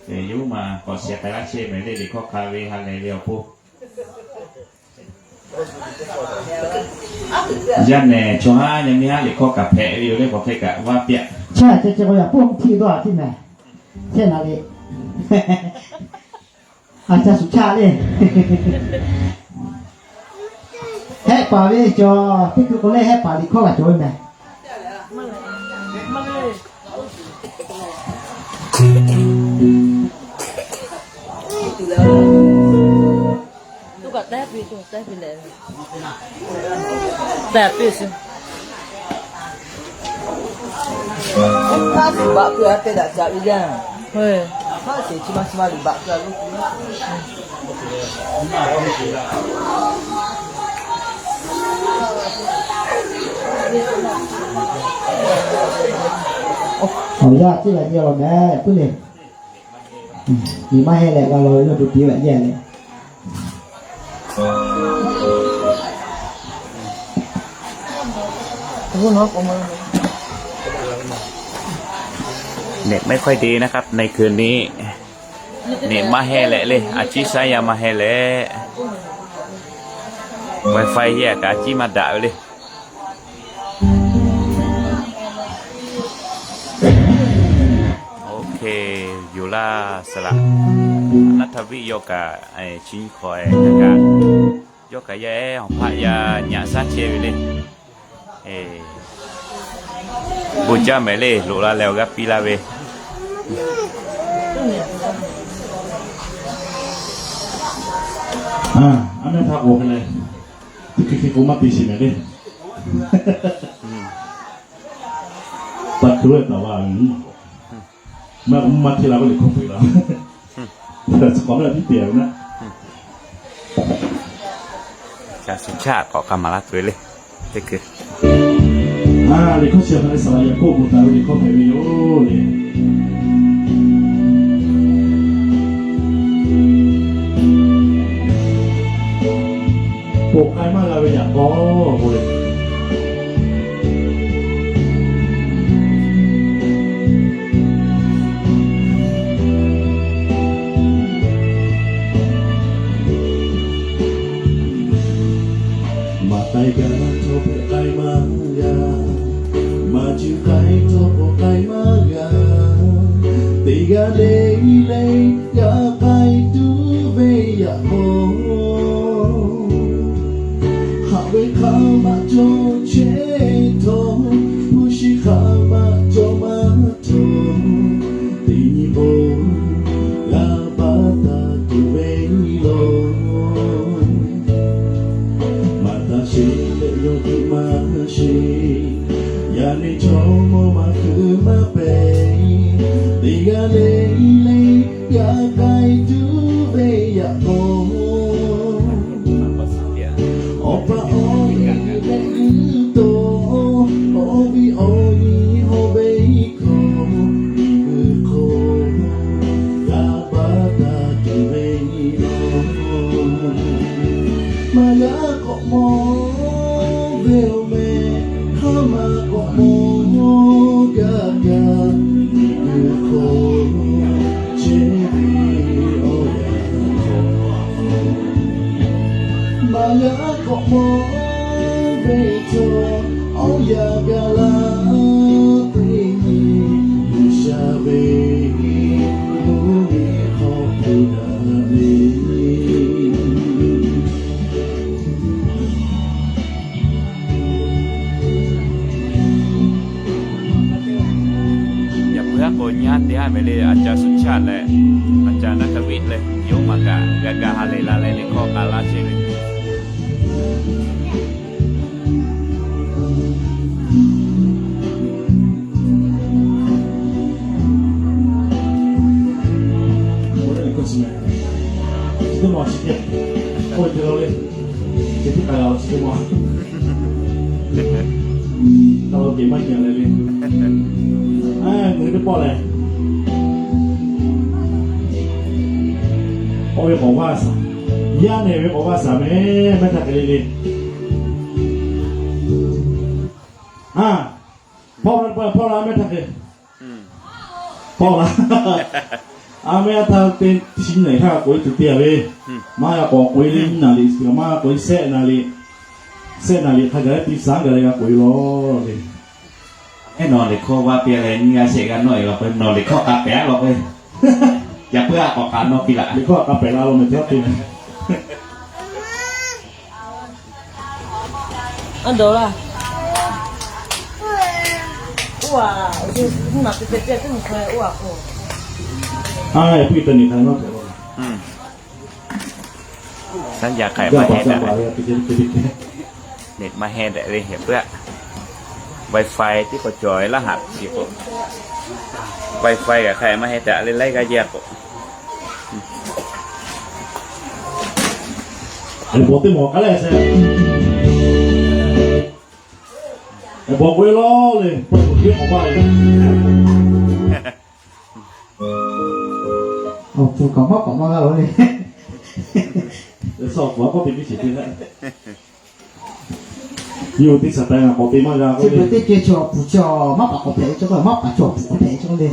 eˬ, yawˇ ma k'awꞈ shiˍ k'ai laˇ chehˇ mehˍ le, liꞈ hkawˇ hk'a ve ha lehˬ ve awˬ pon. Yaˇ nehˬ chaw haˉ nyi miˇ haˉ liꞈ hkawˇ kaꞈ hpehꞈ ve yoˬ le, k'awꞈ hk'e kaꞈ vaˇ piˇ-aꞈ. Chaˇ ceh ceh k'o yaꞈ puiˉ hk'e dawˇ a tiˉ mehˍ. Chehˇ na le. A ca suˍ chaˇ le. Hehˆ paˍ ve cawˬ, teˇ hkui k'o leh hehˆ paˍ liꞈ hkawˇ g'a cawˬ ve mehˍ. Tuˇ kaꞈ tehˉ piˇ, tuˇ kaꞈ tehˉ piˇ leh, tehˉ piˇ suh. Hk'aˇ suˍ baꞈ keu a te daꞈ caꞈ ve yaˇ. Hk'aˇ suˍ chi ma chi ma liꞈ baꞈ keu a lo. Awˬ yaˇ teˇ g'aˇ nyi lawˬ mehˍ puiˉ le. Liꞈ maˇ heˆ leh g'a lawˬ ve yawˇ hui te laꞈ yehˇ le. เน็ตไม่ค่อยดีนะครับ ในคืนนี้ เน็ต maˇ heˆ leh le, a ciˉ shaˉ yaˇ maˇ heˆ leh, Wi-Fi yaˇ kaꞈ a ciˉ maˇ daꞈ ve le. โอเค yoˬ laˇ saˍ laꞈ. Naˉ htaˇ viˆ yawˇ kaꞈ chi nyi hk'awꞈ e kaꞈ, yawˇ kaꞈ yaˇ ehˉ awˬ hpaˆ yaˇ nyaꞈ shaˉ chehˇ ve le. Bon jaˇ mehˍ le, loꞈ la leh awˬ g'aˇ piˇ laˇ ve. A mehˉ htaˇ k'o hk'e leh, teˇ hkui hk'e k'o maˇ te sheˍ mehˍ le. Pa tuˬ e taˍ va, maˇ k'o maˇ hteˇ la ve le hkawˇ peu la. Chi k'awꞈ ve a piˇ te ve naˆ. Ca suˍ chaˇ k'awꞈ k'a maˍ laˇ tuˬ ve le. Teˇ hkui. A, liꞈ hkawˇ chi awˬ hk'aw lo saˍ laꞈ yaꞈ k'oˆ k'oˍ taˍ ve liꞈ hkawˇ hpehꞈ ve yoˬ le. Ponˬ k'ai maˇ g'a ve yaꞈ k'aw k'oˆ le. Maꞈ k'ai gaˬ htawˇ hpehꞈ k'ai maˇ g'a, maˇ juˇ k'ai htawˇ k'awꞈ k'ai maˇ g'a, teˇ g'aˇ le le g'a k'ai tuˬ ve yaꞈ k'aw. Mawˇ ve awˬ meh hk'aˇ ma k'awꞈ mawˇ gaˇ kaꞈ, miˬguiˬ hk'aw chehˇ ve awˬ yanˇ hk'aw, maˇ g'a k'awꞈ mawˇ ve chaw awˬ yanˇ gaˬ la teˇ nyi, G'uiˬsha ve mvuhˇmiˬ hk'aw hpu daꞈ ve. Yaꞈ puiˉ aˉ k'o nyi haˉ te haˉ ve le, a caˍ suhˍ chaˇ leh, a caˍ naˉ hk'a viˆ leh, yawˇ maˇ kaꞈ g'a ga ha lehˬ la leh, liꞈ hkawˇ k'a laˇ chehˇ ve. Awˬ ve k'awꞈ vaˇ shaˍ, yaˇ nehˬ ve k'awꞈ vaˇ shaˍ meh, mehˆ htaˇ hk'e le le. A, hpawˇ la, hpawˇ la, mehˆ htaˇ hk'e, hpawˇ la. A mehˆ a htaˇ te chi nyi nehˬ hk'aˇ k'oꞈ e tuˬ te a ve, maˇ g'a k'awꞈ k'oꞈ e le, nyi naˍ liꞈ maˇ k'oꞈ e, shehˆ naˍ liꞈ, shehˆ naˍ liꞈ hk'a gaˬ tiˇ saˉ gaˬ leh g'a k'oꞈ e lawˬ le. Eˉ, nawˬ liꞈ hkawˇ vaˇ piˇ leh nyiˇ g'aˇ shehˆ g'aˇ nawˉ e la k'o, nawˬ liꞈ hkawˇ k'a pehˍ a lawˬ k'o, yaꞈ puiˉ a k'awꞈ k'a nawˉ piˇ laꞈ. Liꞈ hkawˇ k'a pehˍ la lawˬ meh teˇ te. Aˉ dawˬ laˇ. Oˇ a, oˇ ve, naˬ te te te teˇ mvuhˇ hk'e oˇ a k'o. A, puiˉ te nyi hk'a nawˉ hpehꞈ la. Saˉ yaˇ hk'aˬ maˇ heh daꞈ. Nehˬ maˇ heh daꞈ ve heh puiˉ aꞈ. WiFi tiˉ k'awꞈ cawˬ ve laˇ haꞈ chi k'o, WiFi kaꞈ hk'aˬ maˇ heh daꞈ le laiˉ g'aˇ jaˇ k'o. Eˍ, bawˬ teˇ mawˬ k'aˉ leh se. Eˍ, bawˬ k'oꞈ e lawˬ le, bawˬ k'oꞈ e k'awꞈ vaˇ le. Awˬ pfuhˍ kaꞈ maˇ k'awꞈ maˇ g'a lawˬ le. Awˬ pfuhˍ a k'awꞈ te piˇ sheˍ te leh. Yawˇ hui teˇ shaˍ taˍ ngaˬ k'awꞈ te maˇ g'a k'oˆ ve. Teˇ ceuˬ chaw awˬ pfuhˍ chi maˇ paˍ k'awꞈ hpehꞈ ve cawˇ, maˇ paˍ chaw awˬ pfuhˍ k'awꞈ hpehꞈ ve cawˇ le.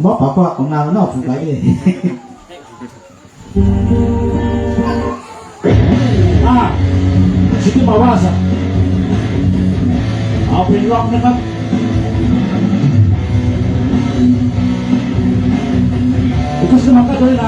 Maˇ paˍ k'awꞈ na ve naˉ awˬ pfuhˍ kaꞈ le. A, chi teˇ ma vaˇ shaˍ. Aˬ hpehꞈ laˇ ve hk'aˇ, hk'e chi teˇ ma kaˇ cawˇ ve naˍ.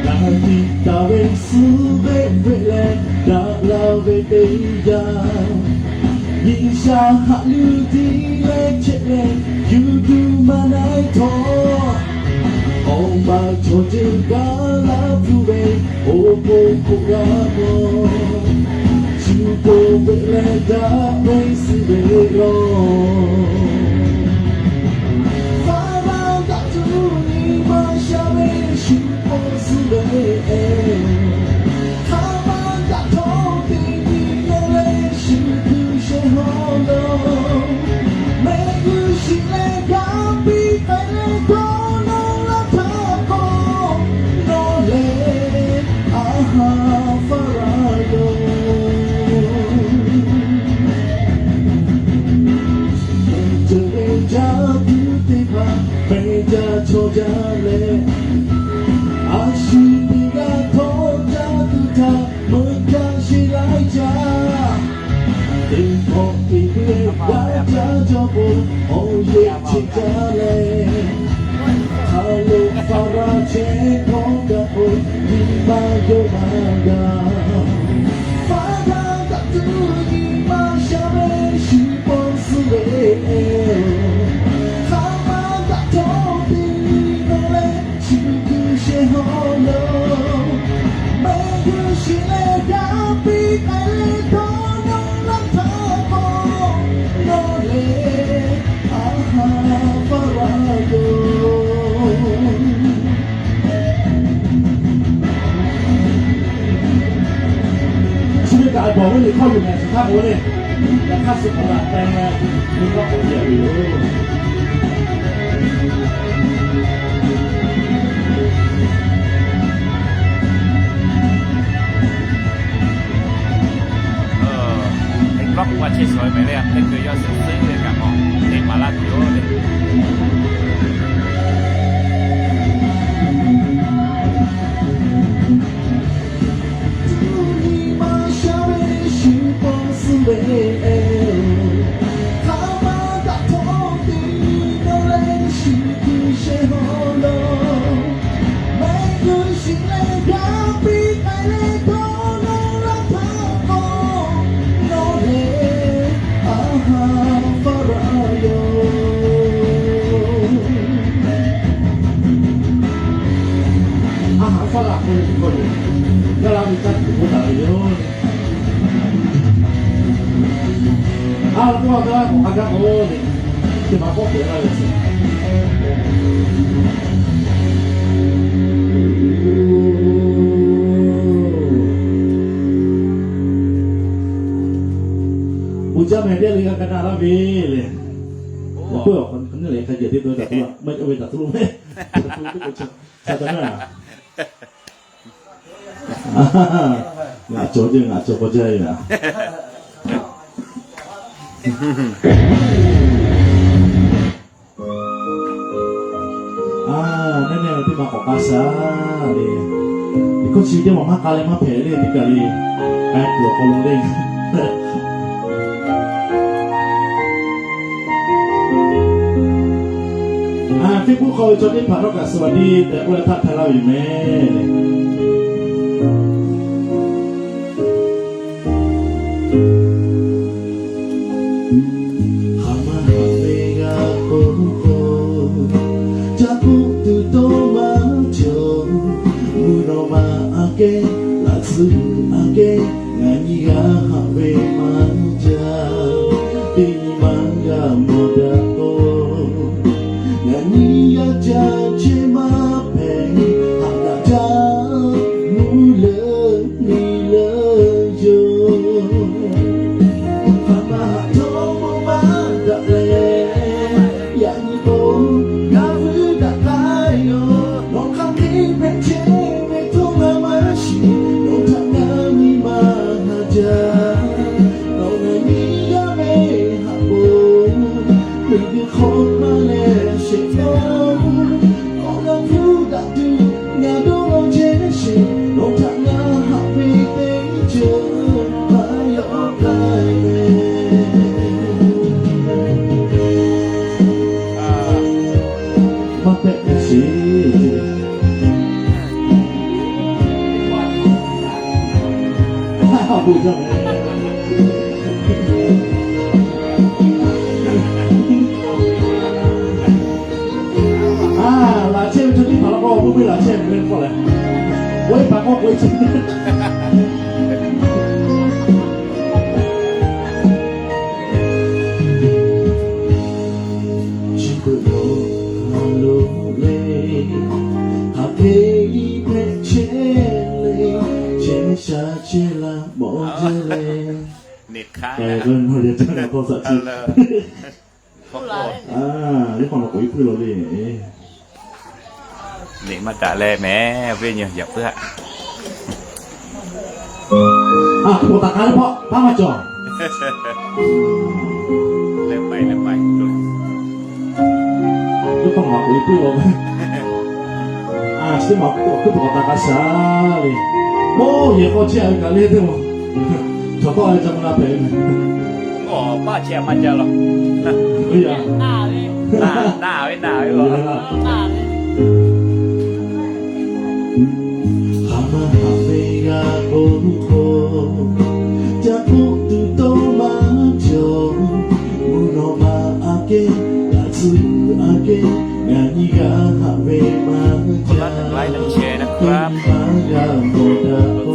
Daꞈ tiꞈ taˍ ve suh ve hpehꞈ leh, daꞈ la ve teˇ yanˇ, G'uiˬsha haꞈ yuˬ tiˉ leh chehˇ leh, yuˬ tuˬ maˇ na htawˇ, awˬ baˬ chaw ceuˬ gaˬ la tuˬ ve, oˇ k'o hk'oˆ g'a mawˬ. Shu k'oˆ ve leh daꞈ ve suh ve lawˬ. Faˍ laˇ daꞈ tuˬ nyi ma sha ve shu k'oˆ suh ve, hk'aˬ ma daꞈ htawˇ teˇ nyi leh shu tuˬ shehˍ hawˉ lo, mehˆ g'uˇ suhˍ leh gaˇ piˇ k'ai leh dawˇ nawˇ laˇ htaˇ k'o, nawˬ lehˬ a ha faˍ laˇ yoˬ. Mehˬ ceuˬ ve jaˇ tuˬ teˇ hpaˍ mehˬ jaˇ chaw jaˇ leh, a shu teˇ g'aˇ htawˇ jaˇ tuˬ htaꞈ meuꞈ kaˇ sheˍ laiˉ jaˇ. Teˇ hkawꞈ teˇ hkawꞈ g'a jaˇ jaw k'o, awˬ yehˬ chi jaˇ leh, hk'a lo faˍ laˇ chehˇ hkawˇ gaˬ k'o, nyi ma yawˇ maˇ g'a. Faˍ laˇ daꞈ tuˬ nyi ma sha ve shu k'oˆ suh ve, hk'aˬ ma daꞈ htawˇ teˇ nyi leh shu tuˬ shehˍ hawˉ lo, mehˆ g'uˇ suhˍ leh gaˇ piˇ k'ai leh dawˇ nawˇ laˇ htaˇ k'o, nawˬ lehˬ a ha faˍ laˇ yoˬ. Chi ve kaꞈ bawˬ ve liꞈ hkawˇ yuˬ mehˍ suhˍ htaˇ k'o le, yaꞈ hk'aˇ suh hk'awꞈ la k'ai leh, nyi ma k'awꞈ te a ve yoˬ. Maˇ chehˇ shawˍ ve mehˍ le, teˇ hkui yawˇ suhˍ suhˉ ve kaꞈ k'awꞈ teꞈ maˍ laˇ tuˬ yoˬ le. A haꞈ faˉ laꞈ k'oˆ ve k'oˆ ve, yaˇ laˇ ve caˇ tuˬ k'oˆ taˍ ve yoˬ. A k'oˆ a gaˇ k'awꞈ k'a gaˇ k'o le, teˇ ma k'awꞈ kehˬ laˇ ve ce. Bon jaˇ mehˍ teˇ le g'a ka na laˇ ve le. Yaꞈ k'oˆ awˬ hk'aw lo leh hk'a jehˬ teˇ dawˇ taˍ tuˬ la, maˇ ve taˍ tuˬ lo mehˍ. Taˍ tuˬ lo teˇ k'o ca, ca taˍ naˇ. Ngaˬ cawˬ ceˇ, ngaˬ cawˬ k'aw jaˇ ve a. A, neˇ neˇ teˇ ma k'awꞈ k'a shaˍ le. Teˇ hkawˇ chi teˇ maˬ maˇ k'a leh maˇ hpehꞈ le, teˇ kaˬ le. K'ai kuiˬ awˬ hk'aw lo le. A, Facebook hk'aw ve chaw teˇ hpaˍ htawˇ kaꞈ สวัสดี tehꞈ k'oˆ leh htaˇ htaˇ laˇ ve yoˬ mehˍ le. Hk'aˬ ma haꞈ ve g'a k'oˆ k'o, ca k'oˆ tuˬ dawˇ maˇ cawˬ. Mvuhˇ naw ma aꞈ kehˉ, laꞈ tcuhˉ aꞈ kehˉ, ngaˬ nyi g'a haꞈ ve maˇ jaˇ. Teˇ nyi ma g'a mawˬ daꞈ k'o, ngaˬ nyi g'a ca chehˇ maˇ hpehꞈ, haꞈ daꞈ jaˇ mvuhˇ leuˉ miˬ leuˉ yoˬ. Hk'aˬ ma haꞈ htawˇ maˇ daꞈ leh, yaꞈ nyi k'o, g'a vuiˇ daꞈ k'ai yoˬ. Nawˬ hk'aˬ hk'e hpehꞈ chehˇ ve htawˇ ngaˬ maˇ shiˍ. Nawˬ htaꞈ ngaˬ nyi maˇ haꞈ jaˇ. Nawˬ ngaˬ nyi g'a ve haꞈ k'o, meuꞈ ve hk'aw maˇ leh shehˍ hpaˇ, awˬ g'a hpuˇ daꞈ tuˬ ngaˬ dawˇ law chehˇ sheˍ. Nawˬ htaꞈ ngaˬ haꞈ ve teˇ ceuˬ maˇ yaw k'ai ve. Maˇ hpehꞈ sheˍ. A, laꞈ chehˇ ve chaw teˇ hpaˍ la k'o, awˬ bon ve laꞈ chehˇ ve k'oˆ leh, k'oˆ ve pa k'oˆ k'oˆ ve chi. Chi beuꞈ lo ha lo le, hk'aˬ hk'e hpehꞈ chehˇ le, chehˇ sha chehˇ la mawˬ jaˇ le. K'ai k'o nawˬ yaꞈ caˇ na tawˇ saꞈ chi. A, yawˇ hk'aw nawˬ k'oꞈ e puiˉ lo le. Liꞈ maˇ daꞈ leh mehˍ, venˇ nyi yaꞈ puiˉ haꞈ. A, kuˉ pawꞈ taˍ k'ai leh hpawˇ taˇ maˇ cawˬ. Leh maiˍ leh maiˍ. Yawˇ hk'aw nawˬ k'oꞈ e puiˉ lo. A, chi teˇ maˬ kuˉ pawꞈ taˍ k'ai shaˍ le. Oˇ yehˬ k'aw chehˇ a ve kaꞈ le teˇ maˬ. Chaw tawˆ a ve ca ma la hpehꞈ ve. Awˬ paˇ chehˇ a maˇ ca laˬ. Naˇ ve naˇ ve. Hk'aˬ ma haꞈ ve g'a k'oˆ k'o, ca k'oˆ tuˬ dawˇ maˇ cawˬ. Mvuhˇ naw ma aꞈ kehˉ, laꞈ tcuhˉ aꞈ kehˉ, ngaˬ nyi g'a haꞈ ve maˇ jaˇ. Teˇ nyi ma g'a mawˬ daꞈ k'o,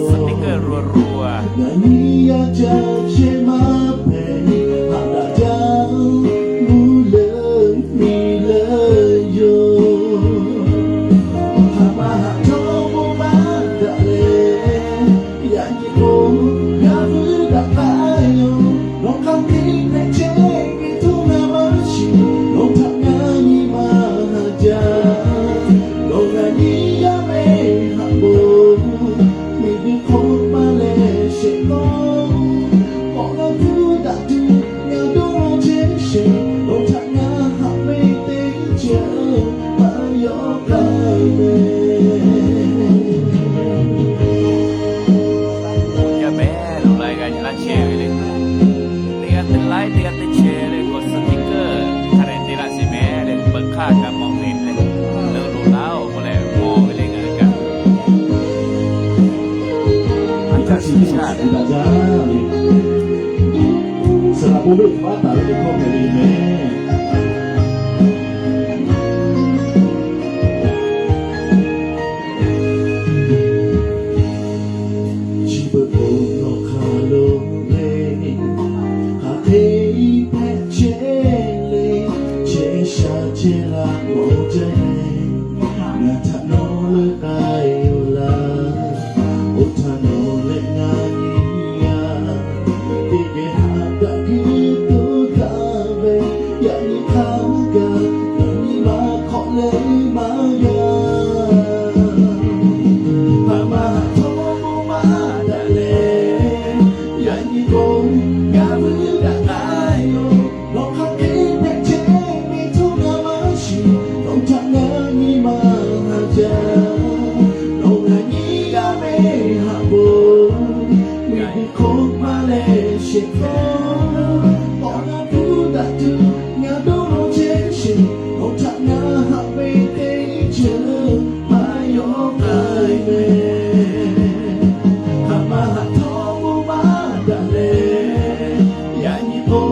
ngaˬ nyi g'a ca chehˇ maˇ hpehꞈ, haꞈ daꞈ jaˇ mvuhˇ leuˉ miˬ leuˉ yoˬ. G'a mawˬ ve leh, leuˆ loꞈ laˇ-oˬ k'oˆ leh mawˬ ve le ngaˬ hui kaꞈ. A ca shiˍ shaˍ daꞈ jaˇ ve, Saˍ laꞈ bon ve hpaˍ taˍ ve teˇ hkawˇ hpehꞈ ve yoˬ mehˍ. Chi beuꞈ k'o nawˬ hk'aˬ lo le, hk'aˬ hk'e hpehꞈ chehˇ le, chehˇ sha chehˇ la mawˬ jaˇ le. Ngaˬ htaꞈ nawˬ leuˆ k'ai-oˬ laˇ, oˇ htaˇ nawˬ leh ngaˬ nyi yaˇ, teˇ geh haꞈ daꞈ kuiˬ toˇ taˍ ve, yaꞈ nyi hk'a gaˬ, yaꞈ nyi maˇ hk'awꞈ leh maˇ yaˇ. Haꞈ maˇ haꞈ htawˇ maˇ daꞈ leh, yaꞈ nyi k'o, g'a vuiˬ daꞈ k'ai-oˬ. Nawˬ hk'aˬ hk'e hpehꞈ chehˇ ve htaꞈ ngaˬ maˇ shiˍ, nawˬ htaꞈ ngaˬ nyi ma haꞈ jaˇ. Nawˬ ngaˬ nyi g'a ve haꞈ k'o, miˬguiˬ hk'oˆ maˇ leh sheˍ hk'aw, k'awꞈ g'a tuˬ daꞈ tuˬ ngaˬ dawˇ law chehˇ sheˍ. Nawˬ htaꞈ ngaˬ haꞈ ve teˇ ceuˬ maˇ yawˇ k'ai mehˍ. Haꞈ maˇ haꞈ htawˇ maˇ daꞈ leh, yaꞈ nyi k'o,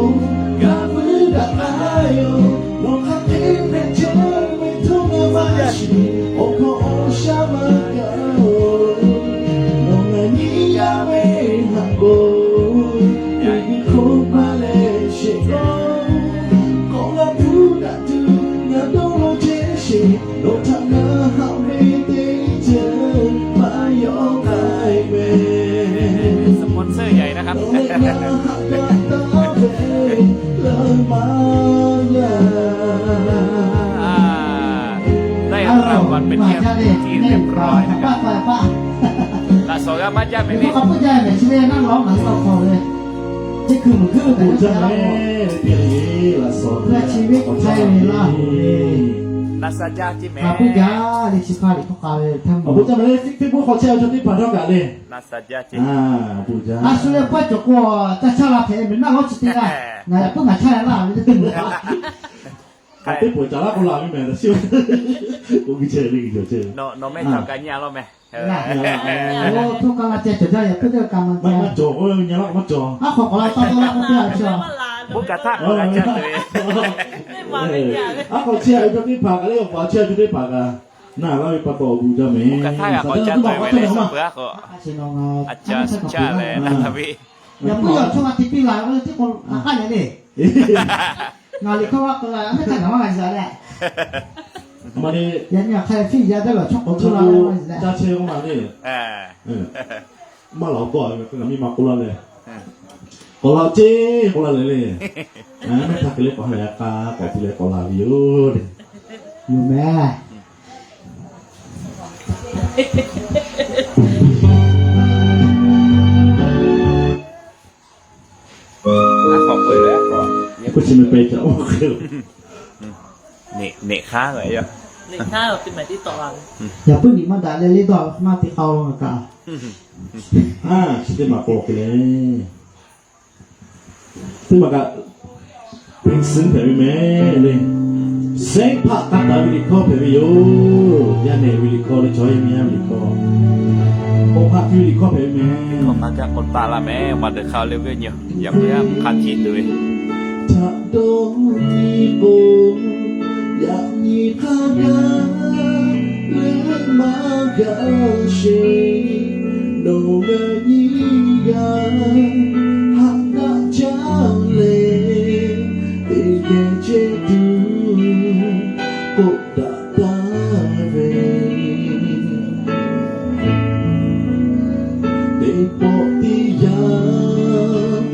g'a vuiˬ daꞈ k'ai-oˬ. Nawˬ hk'aˬ hk'e hpehꞈ chehˇ ve htaꞈ ngaˬ maˇ shiˍ, awˬ hkawˇ awˬ shaˉ maˇ gaˬ-oˬ. Nawˬ ngaˬ nyi g'a ve haꞈ k'o, miˬguiˬ hk'oˆ maˇ leh sheˍ hk'aw, k'awꞈ g'a tuˬ daꞈ tuˬ ngaˬ dawˇ law chehˇ sheˍ. Nawˬ htaꞈ ngaˬ haꞈ ve teˇ ceuˬ maˇ yawˇ k'ai mehˍ. ได้รับรางวัลเป็นที่เรียบร้อยนะครับ Laꞈ shawnˍ g'a maˇ jaˇ mehˍ le. Naˆ sha jaˇ ceˇ mehˍ. Naˆ sha jaˇ ceˇ. A shu leh pawˆ cawˬ k'o, caˇ caˇ la hpehꞈ mehˍ naˆ lawˉ chi teˇ g'aˇ. Ngaˬ yaꞈ puiˉ ngaˬ caˇ la ve teˇ mehˍ. Teˇ pawˆ caˇ laˇ k'o la ve mehˍ, a shu. K'oˆ ve ceh le, ceh. Nawˬ mehˆ cawˬ kaꞈ nyi-a lawˇ mehˍ. Oˇ, htoˇ kaˇ la ceh cawˬ jaˇ, yaꞈ puiˉ teˇ kaꞈ maˇ cawˬ, maˇ cawˬ, nyi laˇ maˇ cawˬ. Aˉ hk'aw k'awꞈ la taˇ taˇ laˇ k'oˆ piˇ-a chi. Bon kaꞈ htaˇ k'awꞈ la caˇ tuˬ ve. Aˉ hk'aw chi a ve chaw teˇ hpaˍ kaꞈ le, awˬ pa chi a ve chaw teˇ hpaˍ kaꞈ naˬ laˇ ve pa taw awˬ bon jaˇ mehˍ. Bon kaꞈ htaˇ g'a k'awꞈ caˇ tuˬ ve le, suh peuˬ aˉ k'awꞈ. A ca suh caˇ leh naˬ ve. Yaꞈ puiˉ yaꞈ chaw g'a te piˇ la ve teˇ k'o a k'aˉ leh le. Ngaˬ liꞈ hkawˇ maˇ k'oˆ la, a mehˉ htaˇ ngaˬ maˇ g'a zuhꞈ leh. Yaꞈ nyi a hk'a fiˇ yaˇ teˇ g'aˇ chaw k'awꞈ k'oˆ la leh maˇ zuhꞈ leh. Maˇ laˬ awˬ tawˇ a ve k'o, ngaˬ miˇ ma k'oˆ laˇ leh, k'awꞈ la ceˇ k'oˆ laˇ leh le. A mehˉ htaˇ hk'e le k'awꞈ ha leh a k'a k'awꞈ te leh k'awꞈ la ve yoˬ le. Yoˬ mehˍ. Yaꞈ puiˉ niꞈ maˇ daꞈ leh le dawˇ maˇ te k'aw kaꞈ. Chi teˇ maˬ k'awꞈ hk'e le. Teˇ maˬ kaꞈ, เพลงซึ้ง hpehꞈ ve mehˍ le. Sehˉ hpaˆ k'a taˍ ve liꞈ hkawˇ hpehꞈ ve yoˬ. Yaˇ nehˬ ve liꞈ hkawˇ le, chaw yaˇ miˇ yaˇ ve liꞈ hkawˇ. Bon hpaˆ piˇ ve liꞈ hkawˇ hpehꞈ ve mehˍ. Awˬ pa gaˇ k'awꞈ taˍ laˇ mehˍ, awˬ pa dawˬ hk'a le ve nyi, yaꞈ hk'aˇ hk'a htiˇ tuˬ ve. Htaꞈ dawˇ nyi k'o, yaꞈ nyi hk'a gaˇ leuˉ maˇ gaˬ sheˍ. Nawˬ ngaˬ nyi g'a haꞈ daꞈ jaˇ leh, teˇ geh chehˇ tuˬ k'oˆ daꞈ taˍ ve. Teˇ pawˆ teˇ yanˇ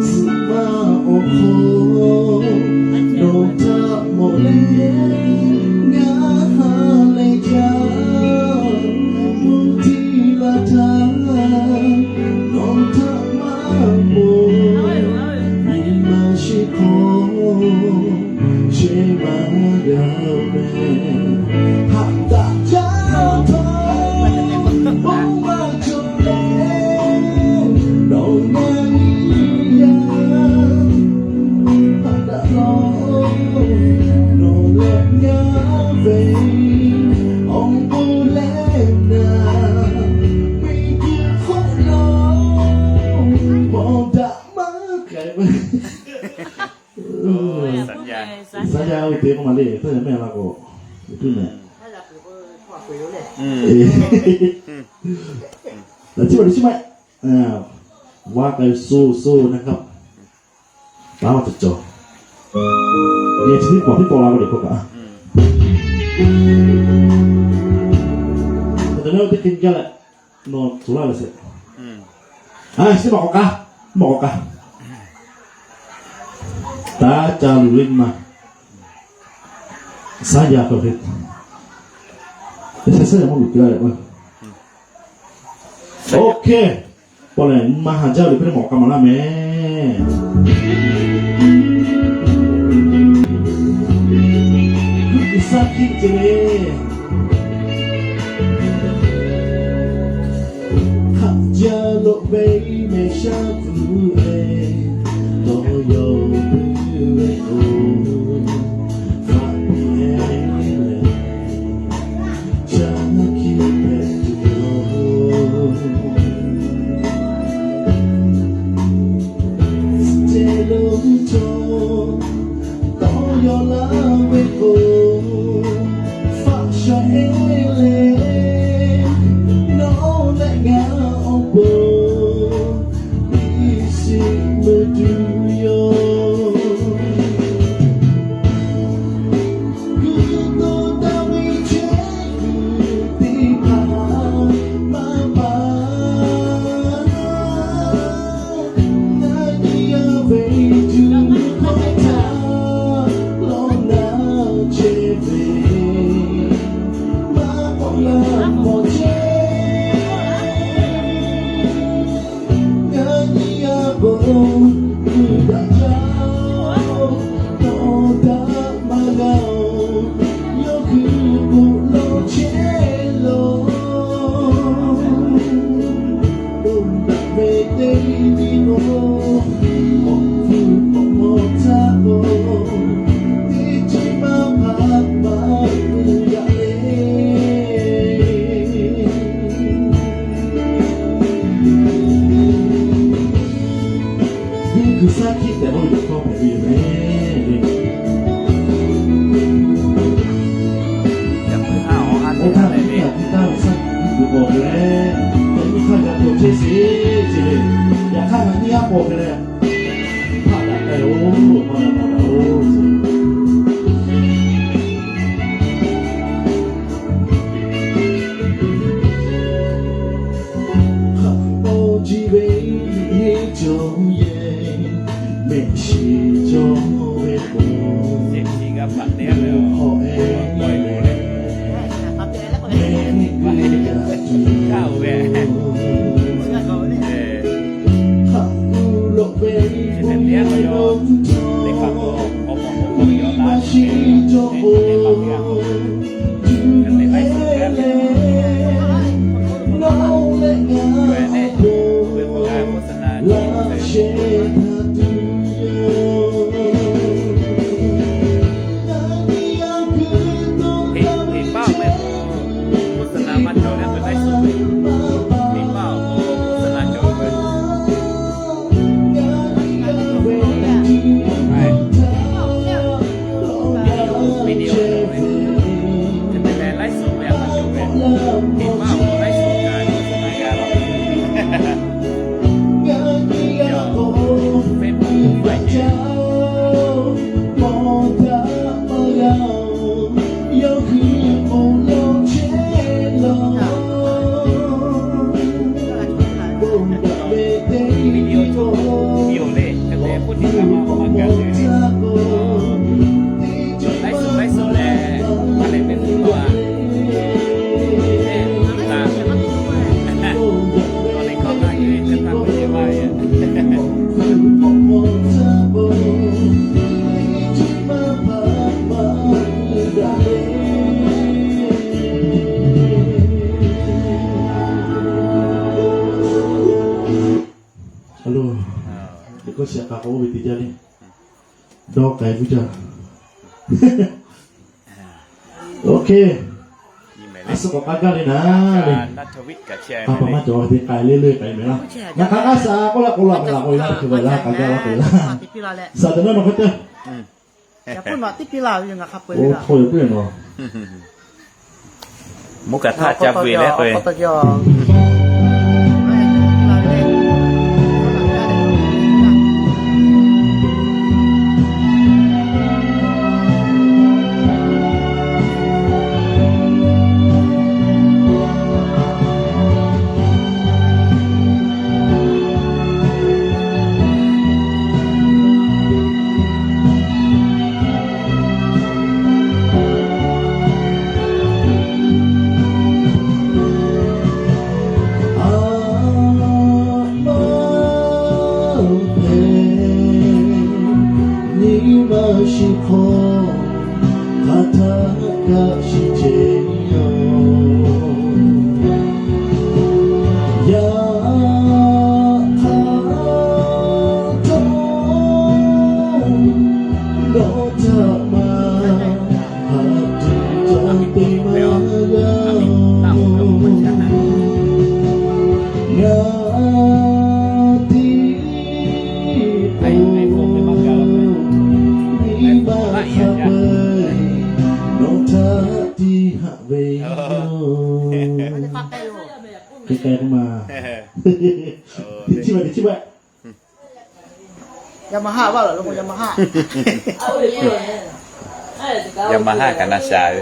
zuhꞈ maˇ awˬ hk'aw, nawˬ htaꞈ mawˬ leh ngaˬ ha leh jaˇ. Mvuhˇ htiˇ la htaˇ nawˬ htaꞈ maˇ mawˬ, nyi ma sheˍ hk'aw chehˇ maˇ g'a mehˍ. Haꞈ daꞈ jaˇ htaˇ bon maˇ cawˬ leh, nawˬ ngaˬ nyi yaˇ haꞈ daꞈ lawˬ, nawˬ leh ngaˬ awˬ bon leh naˍ, miˬguiˬ hk'oˆ lo mawˬ daꞈ maˇ k'ai. สัญญา สัญญา โอเค เข้ามาเลย ถ้ายังไม่เอาละก็ อืม แล้วที่วันนี้ใช่ไหม อ่า ว่ากันสู้ๆ นะครับ แล้วเราจะจบ เดี๋ยวที่ขอที่ปอลาวเดี๋ยวพบกัน อืม แต่ตอนนี้เราจะกินกันแหละ นอนสุราษฎร์เลยเสร็จ อืม อ่ะ ใช่ไหม ขอกัน บอกกัน ตาจารุลิงมา สายาตัวเพชร แต่ใช้สายามันหลุดไปแล้วเหรอ โอเค ပော်လၢ မဟာကြောက်လို့ ပြမကမလာမယ် Saki jene. Kha ja lo bei me sha pu e, to yo pu e o, fa pu e le, sha ki pe tu lo. Te lo to, to yo la ve ko, fa sha e le, no le nga o po, bi si me tu yo. G'uiˬ sha hkiˆ tehꞈ k'oˆ ve yoˬ hkawˇ hpehꞈ ve yoˬ meh. Oˇ htaˇ, oˇ htaˇ, oˇ htaˇ, g'uiˬ sha hkiˆ g'uiˬ k'awꞈ leh, oˇ htaˇ g'a hto chehˇ sheˍ ce le. Yaꞈ hk'aˇ, ngaˬ nyiˇ g'aˇ k'awꞈ ve leh, hpaˆ daꞈ k'ai-oˬ, maˇ daꞈ maˇ daꞈ-oˬ. Hk'aˬ k'o ji ve liꞈ henˇ cawˬ yehˬ, mehˆ shiˍ cawˬ ve k'o, hk'awꞈ e leh, mehˆ g'uˇ yaꞈ tuˬ yoˬ. Hk'aˬ k'o loꞈ ve bon ve lo, maˇ shiˍ cawˬ k'o, tuˬ e leh, nawˬ leh ngaˬ awˬ bon laꞈ sheh htaꞈ tuˬ yoˬ. Ngaˬ nyi a kuiˬ to taˇ ve chehˇ, Awˬ lawn, teˇ hkawˇ shiˍ k'a k'awꞈ oˇ ve teˇ jaˇ le. Dawˇ k'ai vuˇ jaˇ. Oˇ hk'e, a suh k'awꞈ k'ai gaˇ le naˍ le. K'aˬ pa maˇ cawˬ te k'ai le le k'ai mehˍ laˇ. Ngaˬ hk'aˬ k'aˇ shaˍ k'oˆ laˇ k'o laꞈ k'o laꞈ k'o laꞈ k'o laˇ k'ai gaˇ laˇ k'o laˇ. Saˍtanˍ nawˬ hk'e te. Oˇ htaˇ yaꞈ puiˉ nawˬ. Mvuhˇ kaꞈ htaˇ ca ve leh k'o. Aˬ ma hpehꞈ nyi ma shiˍ hk'aw, hk'aˬ htaˇ kaꞈ shiˍ cehˬ yoˬ. Yaꞈ hk'aˇ htawˇ, nawˬ htaꞈ maˇ haꞈ tuˬ ca te maˇ g'a oˬ. Ngaˬ tiˉ k'o, nyi ma hk'a peu-eˬ nawˬ htaꞈ tiˉ haꞈ ve yoˬ. Hk'e k'ai k'oˆ ma. Teꞈ chiˇ baˬ, teꞈ chiˇ baˬ. Yamaha kaꞈ na shaˍ ve le.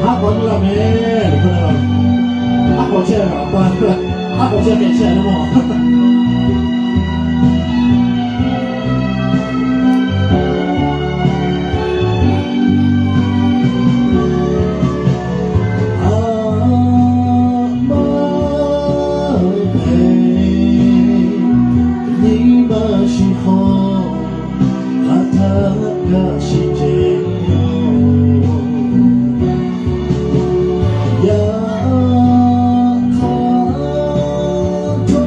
Haˉ k'awꞈ nuˇ la mehˍ. Haˉ k'awꞈ chehˇ a pa. Haˉ k'awꞈ chehˇ k'ai chehˇ a le mawˬ. Aˬ ma hpehꞈ nyi ma shiˍ hk'aw, hk'aˬ htaˇ kaꞈ shiˍ cehˬ yoˬ. Yaꞈ hk'aˇ htawˇ,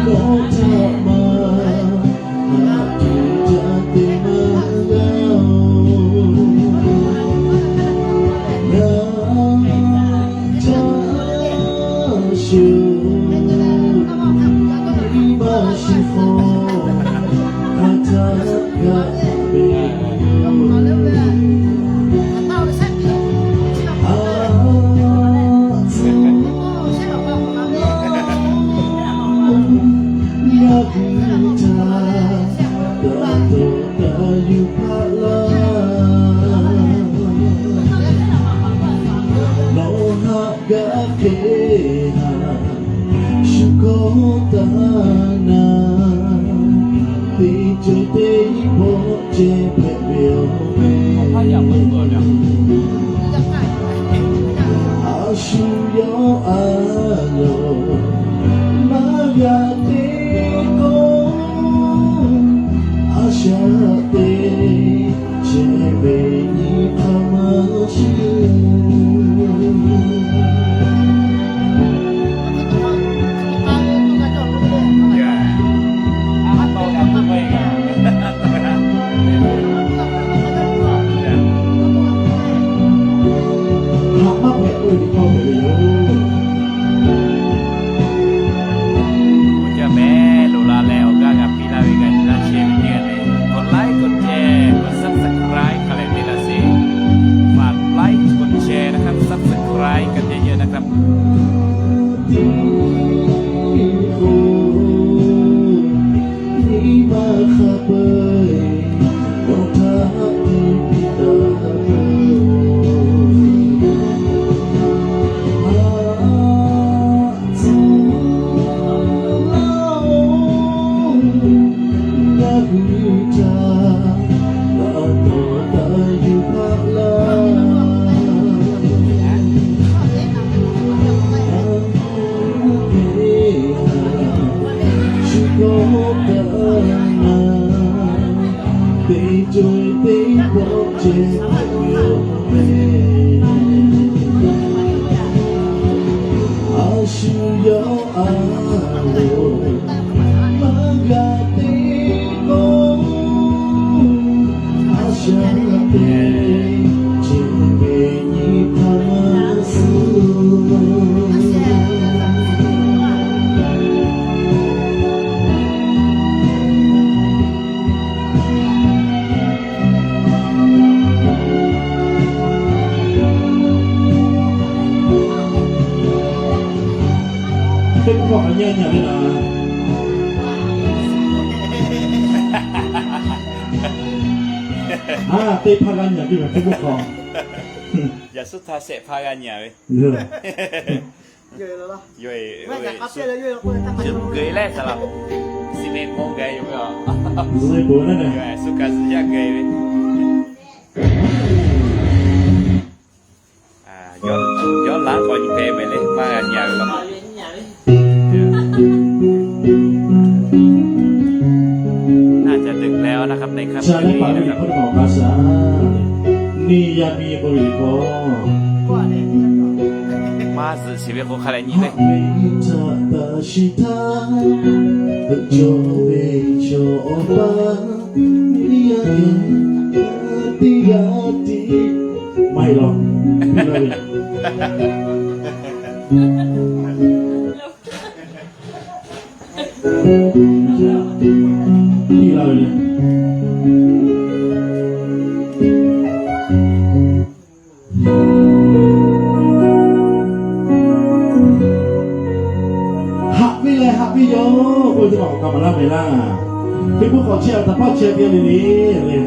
nawˬ htaꞈ maˇ haꞈ tuˬ ca te maˇ g'a oˬ. Ngaˬ ca shuˍ nyi ma shiˍ hk'aw, hk'aˬ htaˇ kaꞈ ve yoˬ. Aˬ tcuh ngaˬ hui htaꞈ taˇ dawˬ taˇ yuˬ hpaˆ laˇ. Nawˬ haꞈ gaˇ hk'e haꞈ shu kawˇ taˍ naˍ, teˇ ceuˬ teˇ pawˆ ceh hpehꞈ ve yoˬ. A shu yawˇ a loˍ maˇ g'a te k'o, a shaꞈ teꞈ chehˇ ve nyi hk'aˬ maˇ shiˍ. Haꞈ maˇ hpehꞈ k'oˆ ve teˇ hkawˇ hpehꞈ ve yoˬ. Awˬ ceuˬ mehˍ loˍ la leh awˬ g'aˇ g'a piˇ laˇ ve g'a nyi laˇ chehˇ ve teˇ g'aˇ le. กดไลค์ กดแชร์ กด Subscribe คาแรคเตอร์ ละสิ ฝาก like กดแชร์ นะครับ Subscribe กันเยอะๆ นะครับ Tiˉ k'o, nyi ma hk'a peu-eˬ nawˬ htaꞈ tiˉ piˇ taˍ ve yoˬ. Aˬ tcuh ngaˬ hui htaꞈ taˇ dawˬ taˇ yuˬ hpaˆ laˇ. Shu kawˇ kaꞈ naˍ, teˇ ceuˬ teˇ pawˆ A shu yawˇ a loˍ maˇ g'a teˇ k'o, a sha teˇ ceuˬ ve nyi hpaˇ maˇ suh. Teˇ hpaˍ nyi nyi ve laˬ. A, teˇ hpaˍ g'a nyi ve laˬ, teˇ hpaˍ. Yaꞈ suhˉ htaˇ shehˆ hpaˇ g'a nyi ve. Yawˇ e, yawˇ e, yawˇ e, suh geuˬ leh saˍ laˍ. Siˍ ve k'oˆ gaˇ yoˬ ve a. Zuhꞈ e bon leh ne. Yawˇ e suh kaꞈ zuhꞈ yaˇ gaˬ ve. Yawˇ, yawˇ laꞈ k'awꞈ nyi hpehꞈ mehˍ leh maˇ g'a nyi ve laˬ. น่าจะดึกแล้วนะครับ ในค่ำคืนนี้นะครับ Cha leh paˍ ve liꞈ hkawˇ teˇ hpaˍ awˬ hk'a shaˍ, neˇ yaˇ miˇ k'oˆ ve liꞈ hkawˇ. Maˇ zuhꞈ shiˍ ve k'o hk'a leh nyi ve. Haꞈ ve htaꞈ taˍ shiˍ htaˇ, heuˆ cawˬ ve chaw awˬ pa, neˇ yaˇ miˇ teˇ g'aˇ tiˉ maˇ heˆ law. Haꞈ ve leh haꞈ ve yoˬ k'oˆ ve teˇ hpaˍ awˬ kaˍ maˍ laˇ mehˍ laˇ. Teˇ hpaˍ k'awꞈ chehˇ a, taˍ paˇ chehˇ piˇ le le le.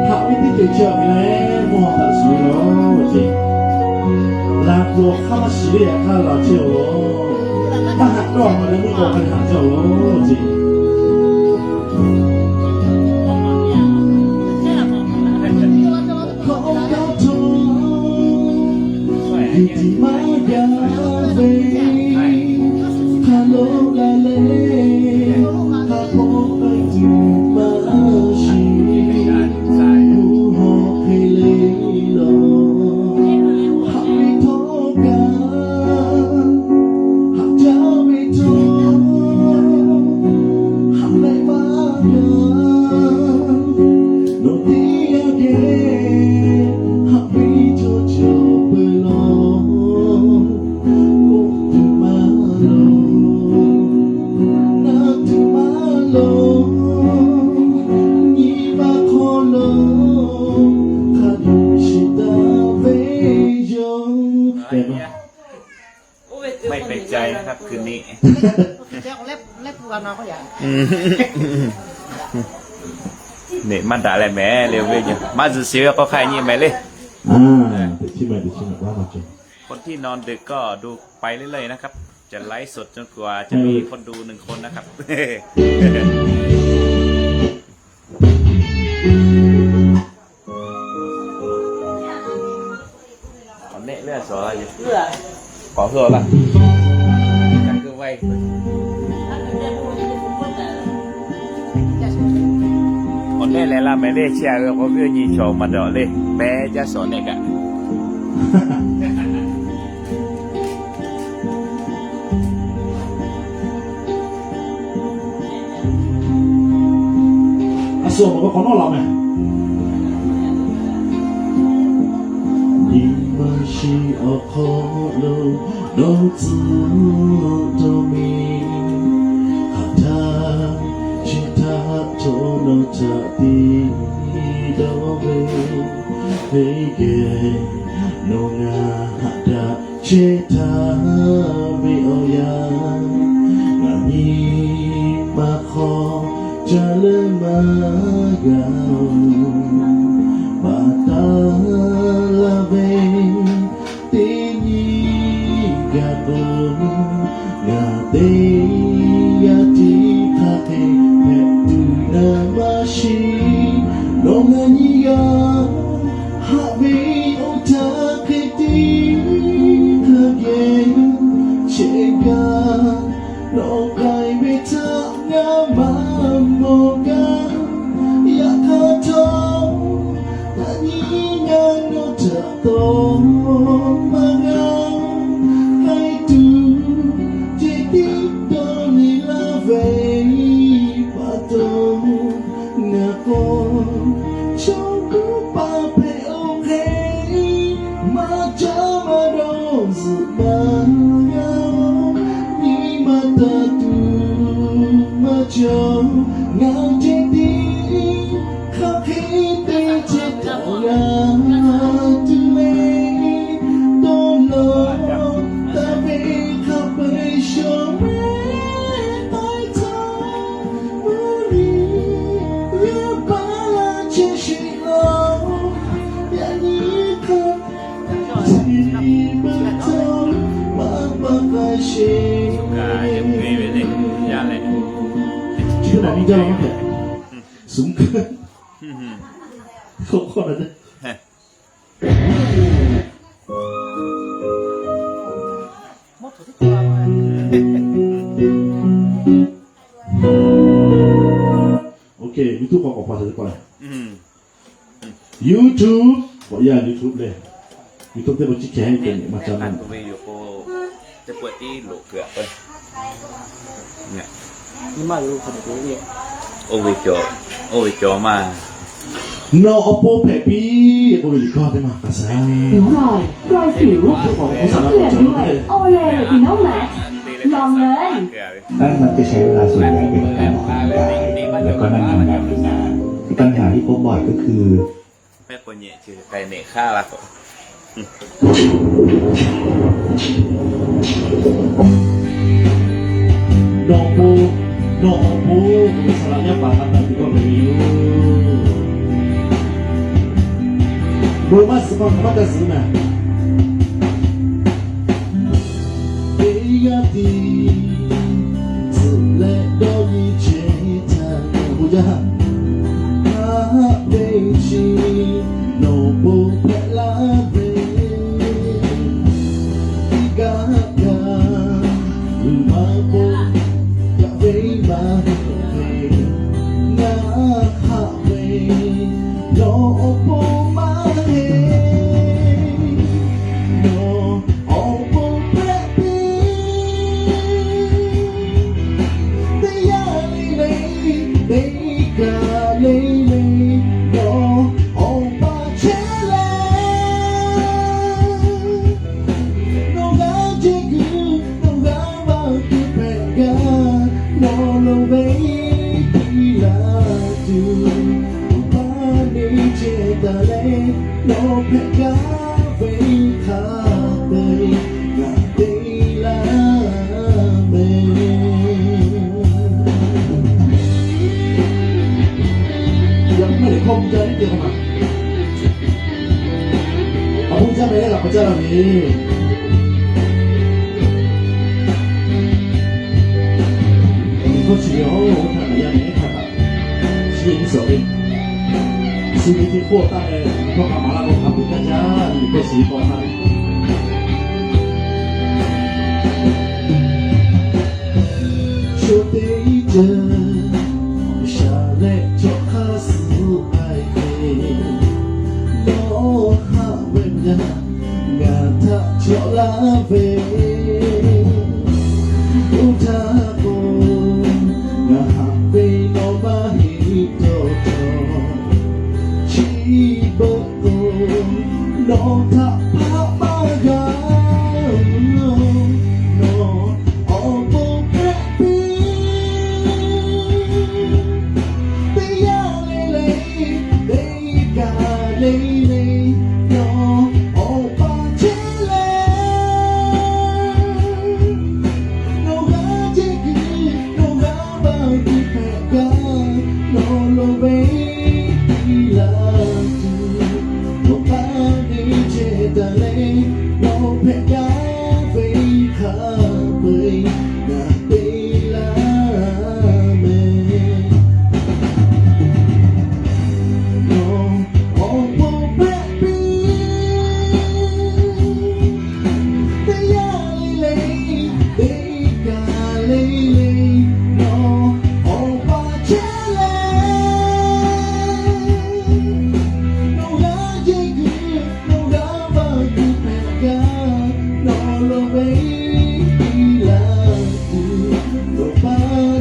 Haꞈ ve teˇ ceuˬ chehˇ a ve leh mawˇ ha taꞈ shiˍ ve yoˬ ce. Laˬ tuˬ awˬ hk'aˇ maˇ shiˍ ve yaꞈ hk'aˇ laˬ chehˇ-oˬ. Maˇ haꞈ dawˇ a ma leh meuˇ k'awꞈ hk'a htaꞈ jaˇ-oˬ ce. Hk'aw kaˇ htaw, hk'e tiꞈ maˇ gaˬ ve, hk'a lo la leh, hk'a hpawˇ k'ai tuˬ maˇ shiˍ, mvuhˇ hawˬ hk'e le lawˬ. Haꞈ ve htawˇ kaꞈ, haꞈ jaˇ ve htawˇ, haꞈ leh maˇ gaˬ. Nawˬ teˇ g'aˇ geh haꞈ ve chaw cawˬ peuˬ law. K'oˆ tuˬ maˇ lawˬ, naˬ tuˬ maˇ lawˬ, nyi ma hk'aw lo hk'a luˬ shiˍ taˍ ve yoˬ. ไม่เป็นใจนะครับ คืนนี้ Neꞈ maˇ daꞈ leh mehˍ le ve yoˬ. Maˇ zuhꞈ shiˍ ve k'o hk'a nyi mehˍ le. คนที่นอนดึกก็ดูไปเรื่อยๆนะครับ จะไลฟ์สดจนกว่าจะมีคนดูหนึ่งคนนะครับ Awˬ nehˆ leh a shawˍ laˇ yoˬ. K'awꞈ hui awˬ laˇ. Kaꞈ keu vaiˇ. Awˬ nehˆ leh laˇ mehˍ le, chi a ve k'o viˉ nyi shawˍ maˍ dawˬ le, pehˇ jaˇ shawˍ nehˆ kaꞈ. A shu awˬ k'awꞈ nawˉ la mehˍ. Nyi ma shi awˬ hk'aw lo nawˬ tcuh dawˇ miˬ. Haꞈ htaˇ chi htaˇ chaw nawˬ htaꞈ tiˉ dawˇ ve, ve geh nawˬ ngaˬ haꞈ daꞈ chehˇ htaˇ ve awˬ yanˇ, ngaˬ nyi ma hk'aw ca leh maˇ g'a-oˬ. Baˬ taˍ laˇ ve teˇ nyi gaˬ k'o, ngaˬ teˇ yanˇ tiˉ hk'aˬ hk'e hpehꞈ tuˬ naˍ maˇ shiˍ. Nawˬ ngaˬ nyi g'a haꞈ ve oˇ htaˇ hk'e tiˉ hk'a geh chehˇ gaˇ. Nawˬ k'ai ve htaꞈ ngaˬ maˇ mawˬ gaˇ. Cawˬ ngaˬ ceh tiˉ hk'aˬ hk'e te ceh taꞈ g'a tuˬ le. Dawˇ law taˇ ve hk'a peu-eˬ shawˍ mehˍ k'ai htaˇ, mvuhˇ miˬ yaˇ paˍ laˇ chehˇ sheˍ law. Yaꞈ nyi hk'a chi maˇ tawˇ maˇ maˇ g'a sheˍ. Chi teˇ hpaˍ ni jaˇ law maˇ hpehꞈ. Sum hk'e. Hk'aw hk'aw na jaˇ. Ok, YouTube k'awꞈ k'awꞈ pa teꞈ k'oˆ leh, YouTube k'awꞈ yaˇ YouTube leh, YouTube teˇ k'o chi hk'e heh ve maˇ caˇ maˇ. Oˇ ve cawˬ, oˇ ve cawˬ maˇ. Nawˬ awˬ pon hpehꞈ piˇ k'oˆ ve liꞈ hkawˇ teˇ maˇ k'a saˍ. นั่นมันจะใช้เวลาส่วนใหญ่เป็นการออกกำลังกาย แล้วก็นั่งทำงานนานๆ ปัญหาที่พบบ่อยก็คือ Nawˬ pon, nawˬ awˬ pon, saˍ laꞈ yaˇ paˍ hk'a taˍ ve kawˆ hpehꞈ ve yoˬ. Bon maˇ suh ma, maˇ g'a suh naˍ. Teˇ g'aˇ tiˉ tcuhˉ leh dawˇ nyi chehˇ htaˇ, bon jaˇ. Haꞈ ve chi nawˬ bon hpehꞈ laˇ ve, teˇ g'aˇ kaꞈ g'uiˬ maˇ k'oˆ, yaꞈ ve maˇ heˆ ve, ngaˬ haꞈ ve nawˬ awˬ pon maˇ heˆ. Nawˬ awˬ pon hpehꞈ piˇ. Teˇ yanˇ le le, teˇ kaˬ le le, nawˬ awˬ pa chehˇ leh, nawˬ g'a jehˇ kuiˬ, nawˬ g'a maˇ kuiˬ hpehꞈ gaˇ, nawˬ lo ve piˇ laˇ tuˬ, awˬ pa neˇ chehˇ taˍ leh, nawˬ hpehꞈ gaˇ ve hk'a peu-eˬ g'a te laˇ mehˍ. Yaꞈ nyi maˇ heˆ hkawˇ jaˇ ve teˇ hk'awꞈ ma. Awˬ bon jaˇ mehˍ leh g'a k'awꞈ caˇ la ve. Awˬ bon hkawˇ chi ve awˬ htaꞈ kaꞈ yaˇ mehˍ htaꞈ kaꞈ chi ve nyi suhˍ ve, suh ve teˇ hkawˇ taˇ leh, hkawˇ kaꞈ maˍ laˇ k'o hk'a peu-eˬ kaˇ jaˇ ve k'awˇ suhˍ ve k'awꞈ hk'a ve. Chaw teˇ ceuˬ shaˍ leh chaw hk'aˇ suh k'ai ve, nawˬ haꞈ ve ngaˬ, ngaˬ htaꞈ cawˬ laˇ ve, oˇ htaˇ k'o, ngaˬ haꞈ ve nawˬ maˇ heˆ dawˇ cawˬ. Chi beuꞈ k'o, nawˬ htaꞈ hpaˆ maˇ g'a, nawˬ awˬ pon hpehꞈ piˇ. Teˇ yanˇ le le, teˇ kaˬ le le, nawˬ awˬ pa chehˇ leh, nawˬ g'a jehˇ kuiˬ, nawˬ g'a maˇ kuiˬ hpehꞈ gaˇ, nawˬ lo ve piˇ laˇ tuˬ, awˬ pa neˇ chehˇ taˍ leh, nawˬ hpehꞈ gaˇ ve hk'a peu-eˬ g'a te laˇ mehˍ. Nawˬ awˬ pon hpehꞈ piˇ. Teˇ yanˇ le le, teˇ kaˬ le le, nawˬ awˬ pa chehˇ leh, nawˬ g'a jehˇ kuiˬ, nawˬ g'a maˇ kuiˬ hpehꞈ gaˇ, nawˬ lo ve piˇ laˇ tuˬ, nawˬ pa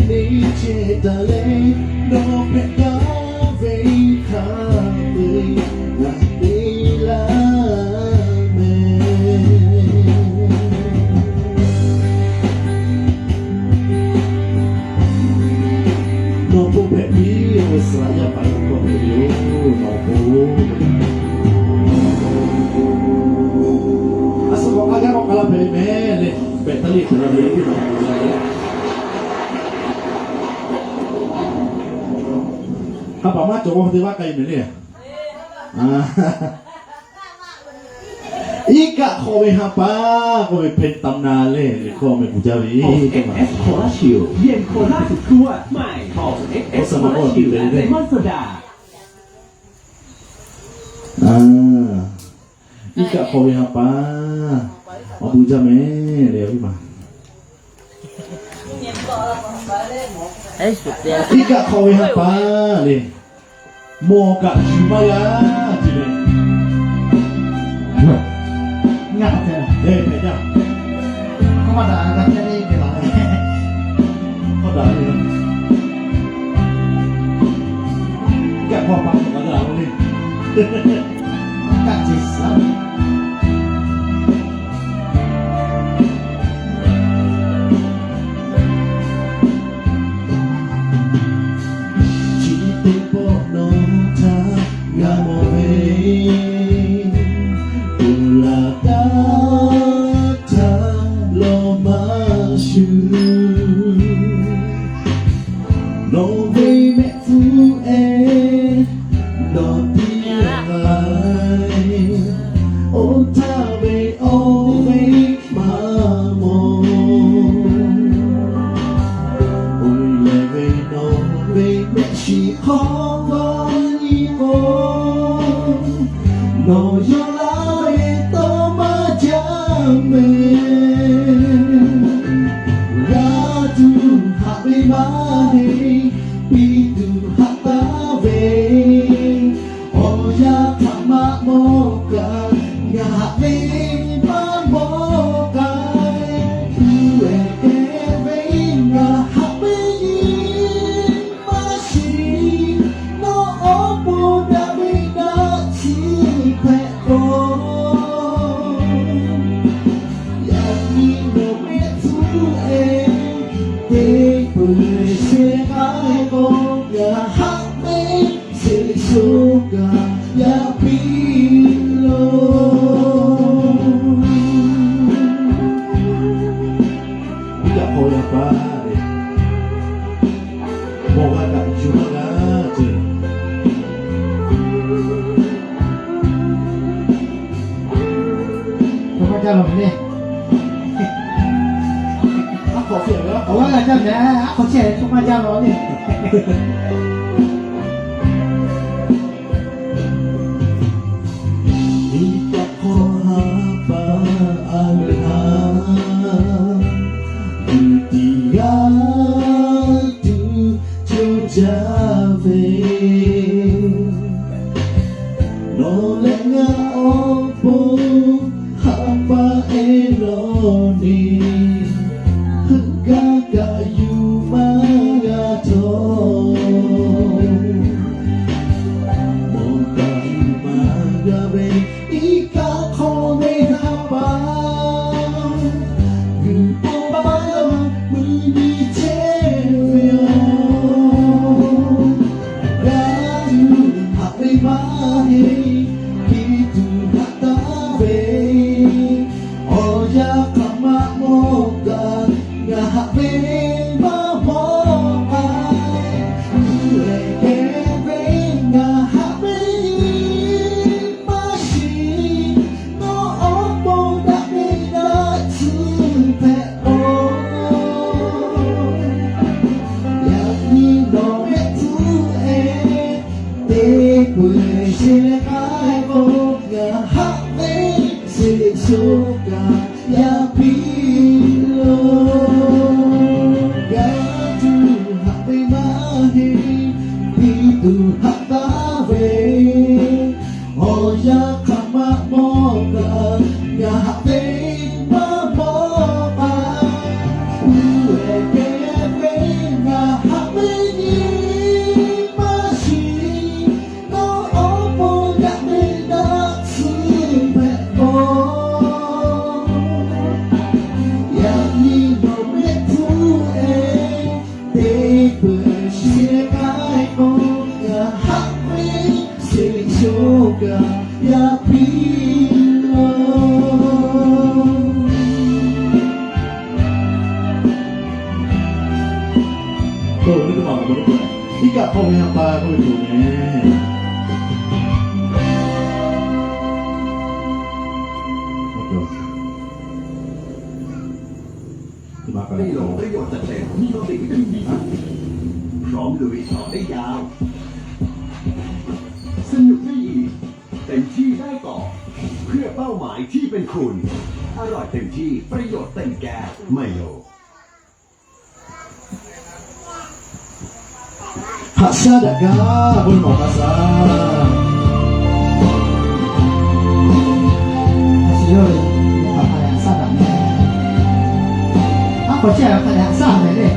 neˇ chehˇ taˍ leh, nawˬ hpehꞈ gaˇ ve hk'a peu-eˬ g'a te laˇ mehˍ. Hpehꞈ piˇ ve Saˍlaꞈ yaˇ paˍ yaˇ hkawˇ hpehꞈ ve yoˬ. Nawˬ k'o, a suh k'awꞈ k'aˇ gaˇ k'awꞈ k'aˇ laˇ hpehꞈ ve mehˍ le. Hpehꞈ taˇ le hpehꞈ la ve yoˬ. Hk'a paˍ maˇ cawˬ k'o hk'e te vaˇ k'ai mehˍ le. Iˉ kaˆ hk'aw ve ha pa k'oˆ ve เพลงตำนาน le, le hkawˇ meh kuˬ jaˇ ve. Iˉ kaˆ hk'aw ve ha pa, awˬ bon jaˇ mehˍ le, awˬ viˉ ma. Iˉ kaˆ hk'aw ve ha pa le, mawˬ kaꞈ yuˬ maˇ g'a ce le. Ngaˬ hpehꞈ la, hpehꞈ jaˇ. K'oˆ maˇ daꞈ, g'a hpehꞈ le, hpehꞈ la. K'oˆ daꞈ le. Kaˆ hk'aw pa mawˬ kaꞈ g'a lo le. Kaˆ ce suhˍ. Chi teˇ pawˆ nawˬ htaꞈ g'a mawˬ ve, ponˬ laˬ taˇ htaˇ lawˬ maˇ shuˍ. Nawˬ ve mehˆ hpfuhˇ ehˉ nawˬ tiˉ hk'ai, oˇ htaˇ ve awˬ ve maˇ mawˬ. Oˇ lehˬ ve nawˬ ve mehˆ shiˍ hk'aw g'aw nyi k'o, nawˬ yawˇ laˇ ve tawˇ maˇ jaˇ mehˍ. G'a tuˬ haꞈ ve maˇ heˆ, piˇ tuˬ haꞈ taˍ ve, awˬ yanˇ htaꞈ maˇ mawˬ kaꞈ, ngaˬ haꞈ ve maˇ mawˬ k'ai. Uˉ ehˍ kehˬ ve ngaˬ haꞈ ve nyi maˇ shiˍ, nawˬ awˬ pon daꞈ ve naˆ chi hpehꞈ k'o, yaꞈ nyi nawˬ mehˆ hpfuhˇ ehˉ teˇ peuˬ shehˍ k'ai k'o, ngaˬ haꞈ ve sheˍ sho kaꞈ yaˇ piˇ lo. Iˉ kaˆ hk'aw ve ha pa le, mawˬ g'a kaꞈ yuˬ maˇ g'a ce. Hto maˇ jaˇ lawˬ le. Aˉ hk'aw chehˇ ve, awˬ g'aˇ g'a jaˇ mehˍ, aˉ hk'aw chehˇ ve hto maˇ jaˇ lawˬ le. Iˉ kaˆ hk'aw ha pa a le ha, tuˬ tiˉ g'a tuˬ coˇ jaˇ ve, nawˬ leh ngaˬ awˬ pon ha pa ehˉ lawˬ le. Heuˆ gaˇ kaꞈ yuˬ maˇ g'a htawˇ, mawˬ kaꞈ yuˬ maˇ g'a ve, iˉ kaˆ hk'aw ve ha pa, g'uiˬ po paˇ mvuhˇ nyi chehˇ ve yoˬ. G'a tuˬ haꞈ ve maˇ heˆ, piˇ tuˬ haꞈ taˍ ve, awˬ yanˇ hk'aˬ ma mawˬ kaꞈ, ngaˬ haꞈ ve maˇ mawˬ k'ai. Uˉ ehˍ kehˬ ve ngaˬ haꞈ ve nyi maˇ shiˍ, nawˬ awˬ pon daꞈ ve naˆ chi hpehꞈ k'o, yaꞈ nyi nawˬ mehˆ hpfuhˇ ehˉ teˇ peuˬ shehˍ k'ai k'o, ngaˬ haꞈ ve sheˍ sho kaꞈ yaˇ piˇ lo. G'a tuˬ haꞈ ve maˇ heˆ, piˇ tuˬ haꞈ taˍ ve, awˬ yanˇ hk'aˬ ma mawˬ kaꞈ, ngaˬ haꞈ ve maˇ mawˬ k'ai. Uˉ ehˍ kehˬ ve ngaˬ haꞈ ve nyi maˇ shiˍ, nawˬ awˬ pon daꞈ ve naˆ chi hpehꞈ k'o, yaꞈ nyi nawˬ mehˆ hpfuhˇ ehˉ teˇ peuˬ shehˍ k'ai Iˉ kaˆ hk'aw ve ha pa k'oˆ ve tuˬ meh. ได้ลองเรียกว่าจัดเต็ม มีรถติดไม่ขึ้นดี พร้อมลุยต่อได้ยาว สนุกได้อีก เต็มที่ได้ต่อ เพื่อเป้าหมายที่เป็นคุณ อร่อยเต็มที่ ประโยชน์เต็มแก้ว ไมโล Haꞈ shaˉ daꞈ gaˇ, bon mawˬ k'a shaˍ. Haꞈ shaˉ daꞈ meh. Aˉ k'awꞈ chehˇ a hk'a dehꞈ haꞈ shaˉ meh le.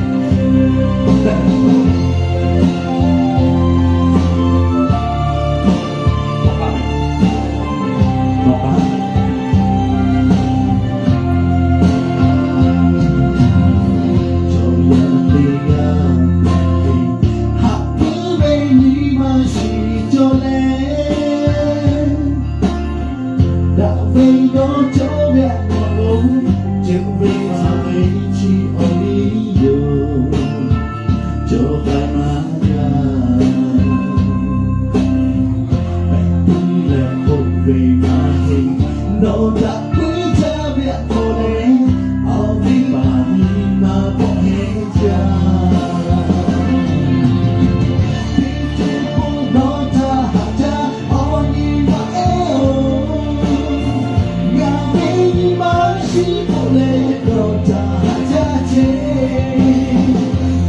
Cawˬ yaˇ teˇ g'aˇ, haꞈ puiˉ ve nyi ma shiˍ cawˬ leh, daꞈ ve dawˇ cawˇ ve aꞈ k'awꞈ lo, ceuˬ ve hk'a ve chi awˬ liˇ yoˬ, cawˬ k'ai maˇ g'a. Pehꞈ puiˉ leh k'oˆ ve maˇ heˆ, nawˬ daꞈ puiˉ jaˇ ve aꞈ k'aw leh, awˬ viˉ paˍ nyi ma bawˆ heˆ jaˇ. Teˇ ceuˬ k'o nawˬ htaꞈ haꞈ jaˇ, awˬ nyi ma ehˉ-oˬ, ngaˬ ve nyi ma shiˍ k'oˆ leh nawˬ htaꞈ haꞈ jaˇ ceˇ.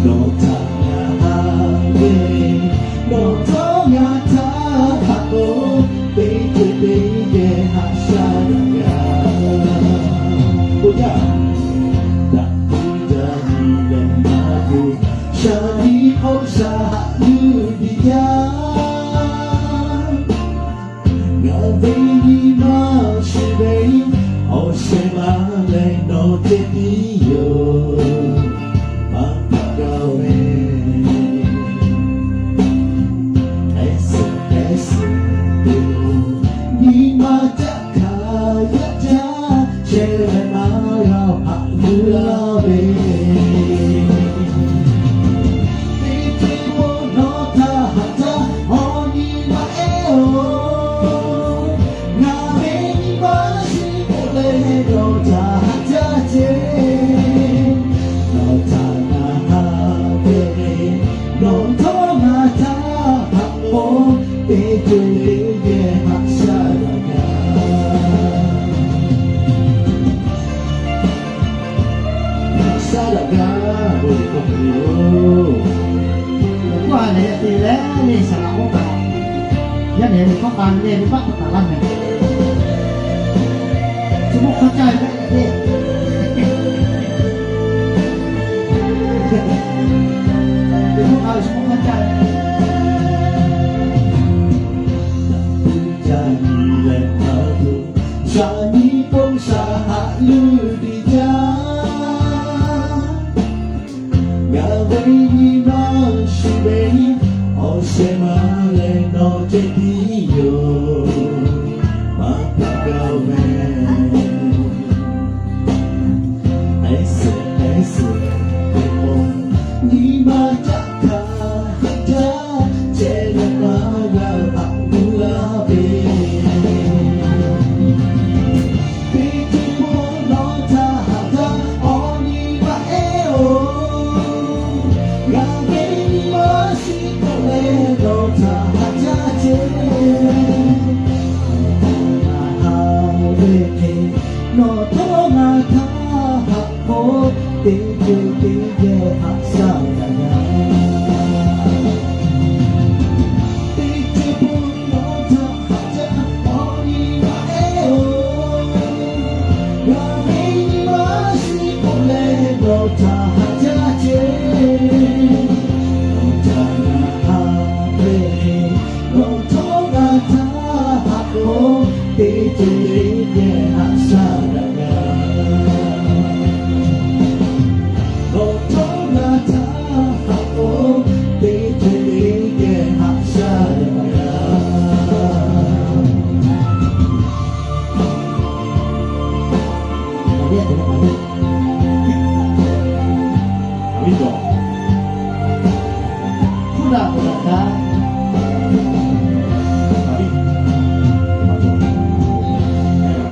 Nawˬ htaꞈ ngaˬ haꞈ ve, nawˬ htawˇ ngaˬ htaꞈ haꞈ k'o, teˇ ceuˬ teˇ geh haꞈ shaˉ daꞈ g'a. K'o yaˇ, daꞈ puiˉ jaˇ nyi leh maˇ yuˬ, shaˍ tiꞈ hk'awꞈ shaˍ haꞈ yuˬ tiꞈ jaˇ. Ngaˬ ve nyi ma shiˍ ve, awˬ shehˍ ma leh nawˬ ceh tiˉ yoˬ, maˇ hpaˆ gaˇ ve. Ehˉ suhˍ ehˉ suhˍ te-o, nyi ma caˆ hkanˍ yaˇ caˇ, chehˇ leh maˇ g'a haꞈ yuˬ laˇ ve. Teˇ ceuˬ k'o nawˬ htaꞈ haꞈ jaˇ, awˬ nyi ma ehˉ-oˬ, ngaˬ ve nyi ma shiˍ k'oˆ leh nawˬ htaꞈ haꞈ jaˇ ceˇ. Nawˬ htaꞈ ngaˬ haꞈ ve, nawˬ htawˇ ngaˬ htaꞈ haꞈ k'o, teˇ ceuˬ teˇ geh haꞈ shaˉ daꞈ g'a. Haꞈ shaˉ daꞈ gaˇ, bon liꞈ k'oˆ hk'e yoˬ. K'oˆ a lehˬ te leh le saˍ laꞈ k'oˆ kaꞈ, yaˇ nehˬ ve hkawˇ k'a ve le ve baˆ k'oˆ taˍ laˇ meh. Chi mawˇ hk'aˇ caˇ ve kaꞈ te. Ve hkawˇ k'a ve chi mawˇ hk'aˇ caˇ ve. Ca nyi leh hk'a tuˬ, shaˍ nyi pon shaˍ haꞈ yuˬ tiꞈ jaˇ. Ngaˬ ve nyi ma shiˍ ve, awˬ shehˍ ma leh nawˬ ceh tiˉ yoˬ, maˇ hpaˆ gaˇ ve. Ehˉ suhˍ ehˉ suhˍ te-o, nyi ma caˆ hkanˍ yaˇ caˇ, chehˇ leh maˇ g'a haꞈ yuˬ laˇ ve. Teˇ ceuˬ k'o nawˬ htaꞈ haꞈ jaˇ, awˬ nyi ma ehˉ-oˬ, ngaˬ ve nyi ma shiˍ k'oˆ leh nawˬ htaꞈ haꞈ jaˇ ceˇ. Ngaˬ haꞈ ve hk'e, nawˬ htawˇ ngaˬ htaꞈ haꞈ k'o, teˇ ceuˬ teˇ geh haꞈ shaˉ daꞈ g'a. Teˇ ceuˬ k'o nawˬ htaꞈ haꞈ jaˇ, awˬ nyi ma ehˉ-oˬ, ngaˬ ve nyi ma shiˍ k'oˆ leh nawˬ htaꞈ haꞈ jaˇ ceˇ. Paˍ viˉ,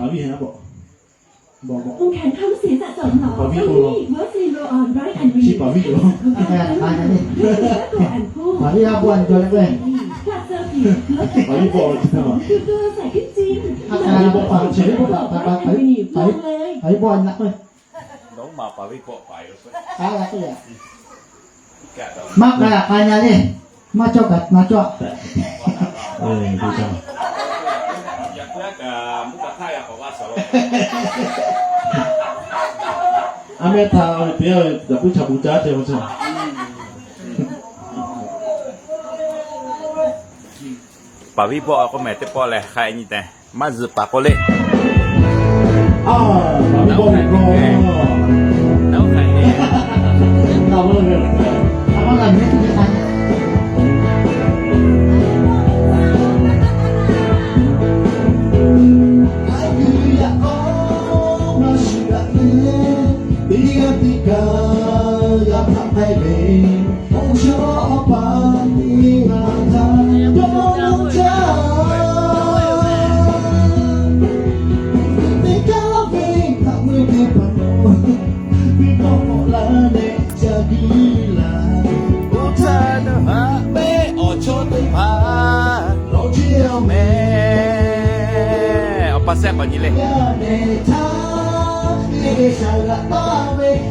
paˍ viˉ ha bawˆ. Paˍ viˉ bawˆ. Chi paˍ viˉ yoˬ. Paˍ viˉ ha bawˆ nyi jaw leh ve. Paˍ viˉ bawˆ chi htaˇ ma. Paˍ viˉ bawˆ chi, paˍ viˉ bawˆ nyi k'o. Maˇ k'ai k'ai nyi le. Maˇ cawˇ kaꞈ na cawˇ. A meh htaꞈ ve teˇ g'aˇ ve yaꞈ puiˉ chaꞈ bu caˉ ceh ma chaw. Paˍ viˉ bawˆ k'oˆ meh teˇ pawˆ leh hk'a nyi tehꞈ maˇ zuhꞈ paˍ k'oˆ le. Awˬ pa sehˉ k'awꞈ nyi le.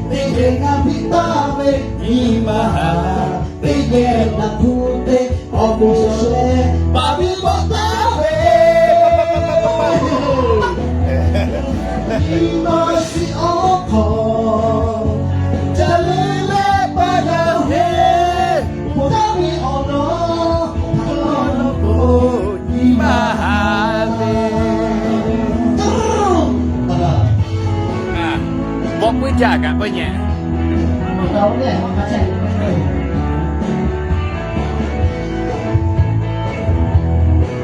Teˇ geh ngaˇ piˇ taˍ ve nyi ma haꞈ, teˇ geh naˬ hpu te awˬ moˍ shawˍ leh paˍ viˉ bawˆ taˍ ve. Nyi ma shiˍ awˬ hk'aw ca le leh pa yaˇ heˆ, ponˬ taˇ ve awˬ lawn hk'aw lo nyi ma haꞈ le. Bawˆ puiˉ jaˇ kaꞈ k'oˆ nyi.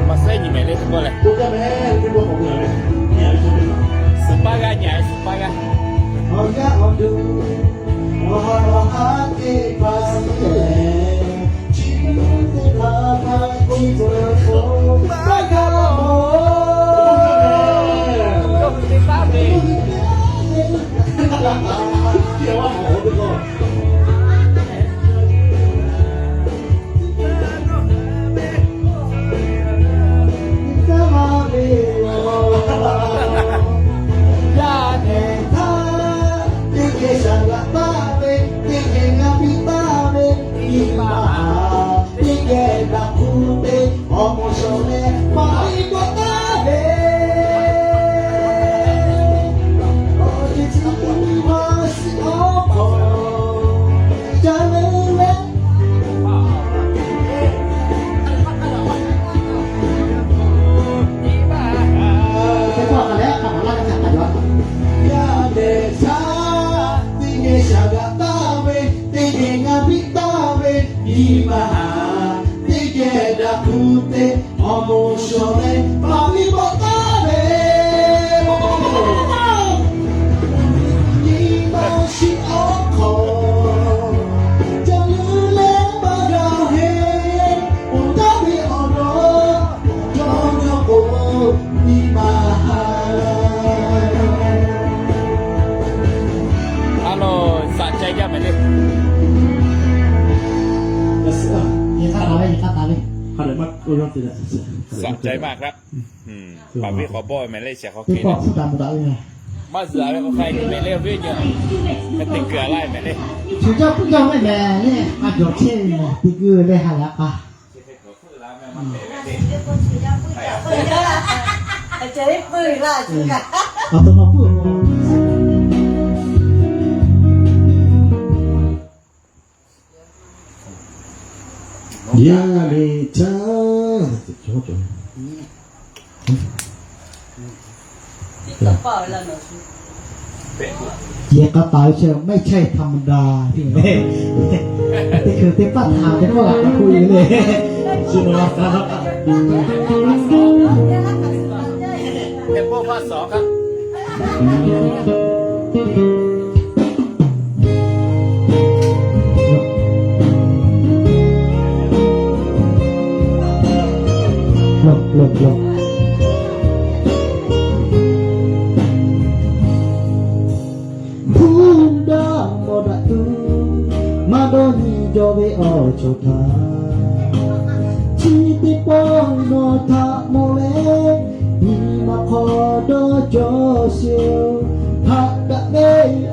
Maˇ sehˉ nyi mehˍ le teˇ pawˆ leh. Suhˍ paˇ g'aˇ nyi, suhˍ paˇ g'aˇ. Yaˇ nehˬ htaˇ teˇ geh shaˍ g'aꞈ taˍ ve, teˇ geh ngaˇ piˇ taˍ ve, nyi ma haꞈ teˇ geh daꞈ hpu te awˬ moˍ shawˍ leh paˍ viˉ bawˆ taˍ ve. Awˬ ceuˬ chi nyi ma shiˍ awˬ hk'aw ca le leh Yaˇ nehˬ htaˇ teˇ geh shaˍ g'aꞈ taˍ ve, teˇ geh ngaˇ piˇ taˍ ve, nyi ma haꞈ teˇ geh daꞈ hpu te awˬ moˍ shawˍ leh paˍ viˉ bawˆ taˍ ve. Nyi ma shiˍ awˬ hk'aw ca le leh pa yaˇ heˆ, ponˬ taˇ ve awˬ lawn dawˇ nawˇ k'o, nyi ma haꞈ. A lo, สะใจ jaˇ mehˍ le. สะใจมากครับ Paˍ viˉ k'awꞈ bawˆ ve mehˍ le, shehˍ hk'aw hk'e le. Maˇ zuhꞈ ve k'o hk'a nyi ve le, awˬ viˉ nyi. Hk'e te kuiˬ a laˇ mehˍ le. Shu jaˇ puiˉ jaˇ mehˍ le, a jawˬ chehˇ ve mehˍ te kuiˬ leh ha lehˬ a k'a. Yaˇ nehˬ htaˇ เสียงกระต่าย ไม่ใช่ธรรมดา ที่ไหน นี่คือที่ป้าถามกันว่าหลังคุยเลย เทมโปภาคสองครับ Hpu daꞈ mawˬ daꞈ tuˬ, maˇ dawˇ nyi jaw ve awˬ cawˬ htaꞈ, chi teˇ pawˆ nawˬ htaꞈ mawˬ leh, nyi ma hk'aw dawˇ cawˬ sheˍ-oˬ. Haꞈ daꞈ ve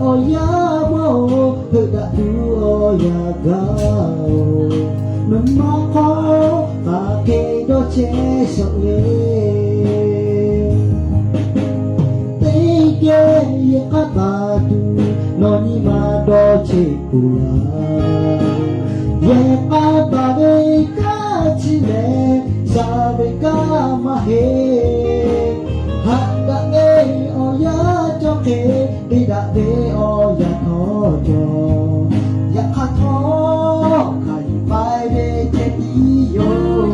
awˬ yaˇ mawˇ-oˬ, heuˆ daꞈ tuˬ awˬ yanˇ gaˬ-oˬ, nawˬ ma hk'aw hk'aˬ hk'e dawˇ chehˇ shawˍ le. Teˇ geh yehˬ k'aˉ taˍ tuˬ nawˬ nyi ma dawˇ chehˇ peuˬ laˇ. Yehˬ k'aˉ taˍ ve kanˉ chi lehˬ, shaˍ ve kanˉ maˇ heˆ. Haꞈ daꞈ ve awˬ yaˇ cawˬ hk'e, te daꞈ ve awˬ yanˇ htawˇ cawˬ. Yaꞈ hk'aˇ htawˇ, hk'aˬ yuˬ k'ai ve ceh tiˉ yoˬ.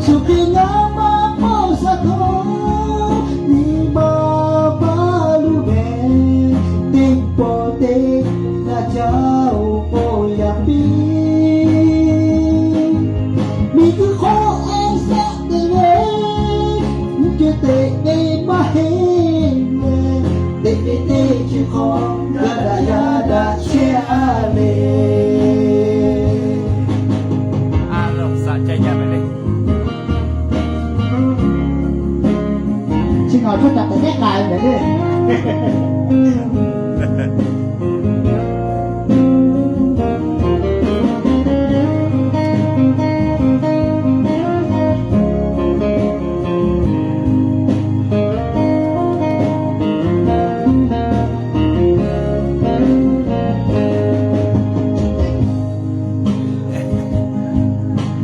Shu hk'e ngaˬ maˇ paw sha htawˇ, nyi ma baˬ luˬ mehˍ. Teˇ pawˆ teˇ g'aˇ caˇ-oˬ k'oˆ yaꞈ piˇ. Miˬguiˬ hk'oˆ a shaꞈ teꞈ ve, nyi ceuˬ teꞈ ve maˇ heˆ leh, teꞈ ve teˇ ceuˬ hk'aw g'a daꞈ yaˇ daꞈ chehˇ a le. Chi ngaˬ awˬ hkawˇ caꞈ tehꞈ nehˉ k'ai mehˍ le.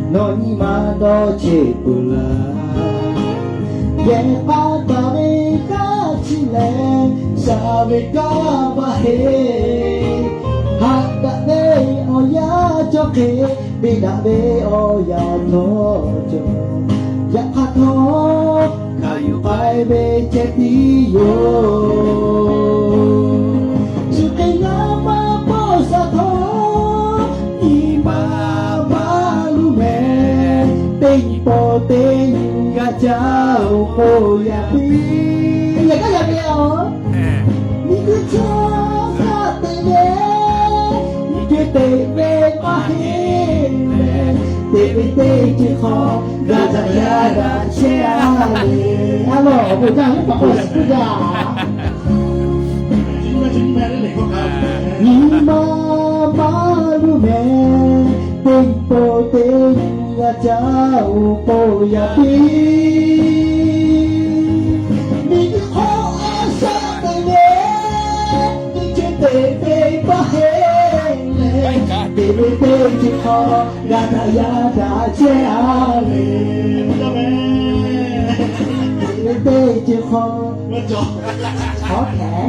Nawˬ nyi ma dawˇ chehˇ peuˬ laˇ. Yehˬ k'aˉ taˍ ve kanˉ chi lehˬ, shaˍ ve kanˉ maˇ heˆ. Haꞈ daꞈ ve awˬ yaˇ cawˬ hk'e, te daꞈ ve awˬ yanˇ htawˇ cawˬ. Yaꞈ hk'aˇ htawˇ, hk'aˬ yuˬ k'ai ve ceh tiˉ yoˬ. Shu hk'e ngaˬ maˇ paw sha htawˇ, nyi ma baˬ luˬ mehˍ. Teˇ nyi pawˆ teˇ nyi g'a caˇ-oˬ k'oˆ yaꞈ piˇ. Yaꞈ hk'aˇ yaꞈ ve-oˬ, miˬguiˬ chaw shaꞈ teꞈ ve, nyi ceuˬ teꞈ ve maˇ heˆ leh, teꞈ ve teˇ ceuˬ hk'aw g'a daꞈ yaˇ daꞈ chehˇ a le. A lawˬ, awˬ bon jaˇ, awˬ bon jaˇ. Nyi ma baˬ luˬ mehˍ, teˇ nyi pawˆ teˇ nyi g'a caˇ-oˬ k'oˆ yaꞈ piˇ. Miˬguiˬ hk'oˆ a shaꞈ teꞈ ve, nyi ceuˬ teꞈ ve maˇ heˆ leh, teꞈ ve teˇ ceuˬ hk'aw g'a daꞈ yaˇ daꞈ chehˇ a le. Teꞈ ve teˇ ceuˬ hk'aw, hk'aw hkehˍ.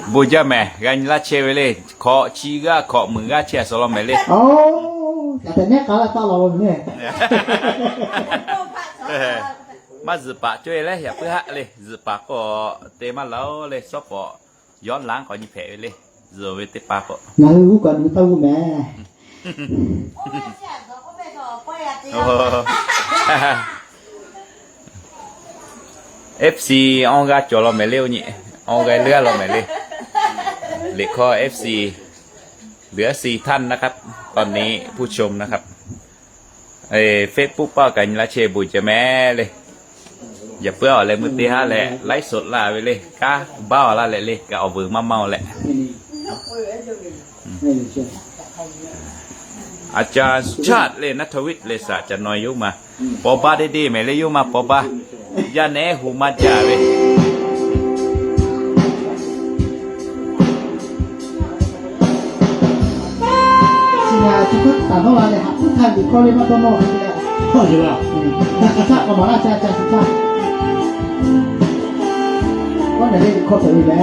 Bon jaˇ mehˍ, g'a nyi laˇ chehˇ ve le. Hkawꞈ chi g'aˇ hkawꞈ muiˬ g'aˇ chehˇ a suhˍ law mehˍ le. Oˇ, kaꞈ teꞈ nehˉ k'a la taˇ law ve mehˍ. Maˇ zuhꞈ paˍ cawˇ e leh yaꞈ puiˉ haˆ le. Zuhꞈ paˍ k'o te maˇ laˬ-oˬ le, shawˉ pawˍ yawˇ laˉ k'awꞈ nyi hpehꞈ ve le. Zuhꞈ ve teˇ hpaˍ k'o, ngaˬ hui g'uˇ kaꞈ nu taˇ g'uˇ mehˍ. F C awˇ g'aˇ cawˬ law mehˍ le, oˇ nyi awˇ g'aˇ leuˉ law mehˍ le. Liꞈ hkawˇ F C เหลือสี่ท่านนะครับ ตอนนี้ผู้ชมนะครับ Facebook paˆ kaꞈ nyi laˇ chehˇ bon jaˇ mehˍ le. Yaꞈ puiˉ awˬ leh meuˇ teˇ haˉ leh ไลฟ์สด laˇ ve le, kanˉ baˆ awˬ laˇ leh le, kaꞈ awˬ vuiˬ maˇ maˇ-oˬ leh. Aˬ caˍ suˍ chaˆ le, naˇ htaˇ viˆ le, saˍ caˍ nawˬ yoˇ ma paw baˇ deˇ deˇ mehˍ le, yoˇ ma paw baˇ. Yaˇ nehˉ hu maˇ jaˇ ve. Chi hk'e taˍ nawˉ la leh haꞈ puiˉ htaˇ liꞈ hkawˇ le maˇ dawˇ nawˇ ve leh, htaˇ k'awꞈ maˍ laˇ ca ca shuˍ htaˇ, kawˉ naˬ le liꞈ hkawˇ hpehꞈ ve leh,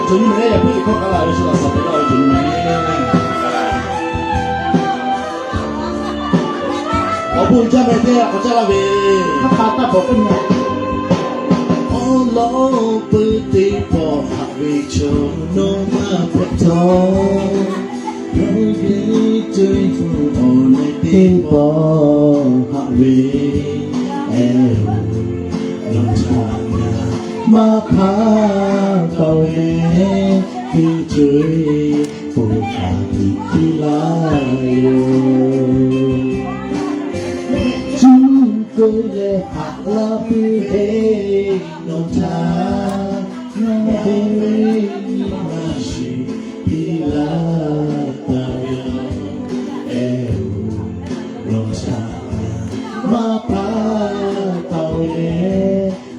cawˬ nyi mehˍ leh yaꞈ puiˉ liꞈ hkawˇ k'a laˇ ve shu laꞈ shaˍ te laˇ ve cawˬ nyi mehˍ. Awˬ bon jaˇ mehˍ teˇ g'aˇ k'awꞈ caˇ laˇ ve, hk'a pa taˇ bawˬ teˇ nyi. Awˬ lawn peuˬ teˇ pawˆ haꞈ ve chaw nawˬ maˇ hpehꞈ htawˇ, ngaˬ hui ve co-e hpu awˬ leh teˇ pawˆ haꞈ ve, eh, nawˬ htaꞈ ngaˬ maˇ hpaˇ taˍ ve, teˇ co-e hpu kaꞈ tiꞈ piˇ laˇ yoˬ. Cuˇ keu leh haꞈ laˇ piˇ ve, nawˬ htaꞈ ngaˬ ve nyi ma shiˍ piˇ laˇ taˍ ve, eh-oˬ, nawˬ htaꞈ maˇ hpaˇ taˍ ve,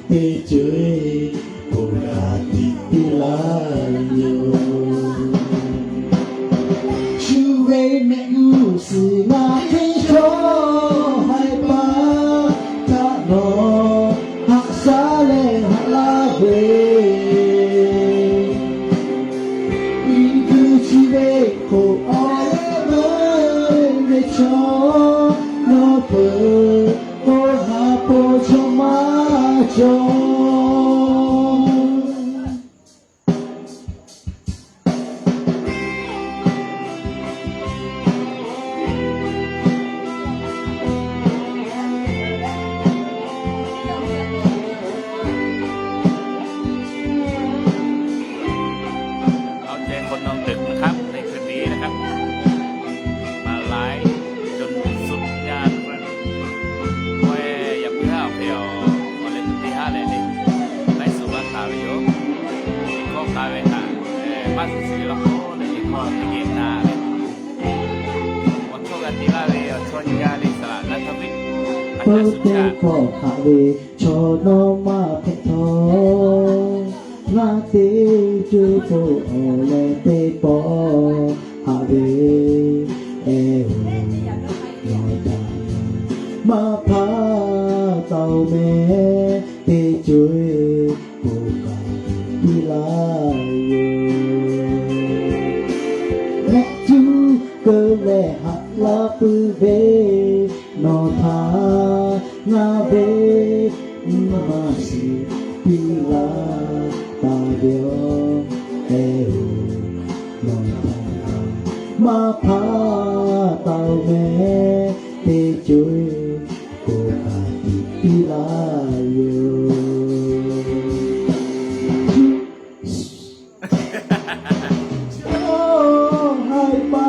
teˇ co-e hpu kaꞈ tiꞈ piˇ laˇ yoˬ. Shu ve mehˆ g'uˇ suhˍ ngaˬ hk'e chaw haiˬ paˍ htaꞈ nawˬ haꞈ shaˉ leh haꞈ laˇ ve, miˬguiˬ chi ve k'o, awˬ leh meuˇ ve chaw nawˬ peuˬ, k'o ha po chaw maˇ cawˬ.เอาใจคนนอนดึกนะครับ ในคืนนี้นะครับ มาไลฟ์จนสุดงาน แม่อย่าเพิ่งเอาไปออก ขอเล่นตีห้าเลยดิ ไลฟ์สดมาตาวิโย ข้อคาเวตา เอ่อ บ้านสุดสีละโคตรเลย ข้อที่เกมนาเลย ขอโชคดีมากเลย ชวนงานอิสระนัทวิทย์ อาจารย์สุชาติ Peuˬ teˇ pawˆ haꞈ ve, chaw nawˬ maˇ hpehꞈ htawˇ, ngaˬ teˇ co-e hpu awˬ leh teˇ pawˆ haꞈ ve, eh-oˬ, nawˬ htaꞈ maˇ hpaˇ taˍ-oˬ mehˍ, teˇ co-e hpu kaꞈ tiꞈ piˇ laˇ yoˬ. Mehˆ cuˇ keu leh haꞈ laˇ puiˉ ve, nawˬ htaꞈ ngaˬ ve nyi ma shiˍ piˇ laˇ taˍ ve, eh-oˬ, nawˬ htaꞈ maˇ hpaˇ taˍ-oˬ mehˍ, teˇ co-e hpu kaꞈ tiꞈ piˇ laˇ yoˬ. Chaw haiˬ paˍ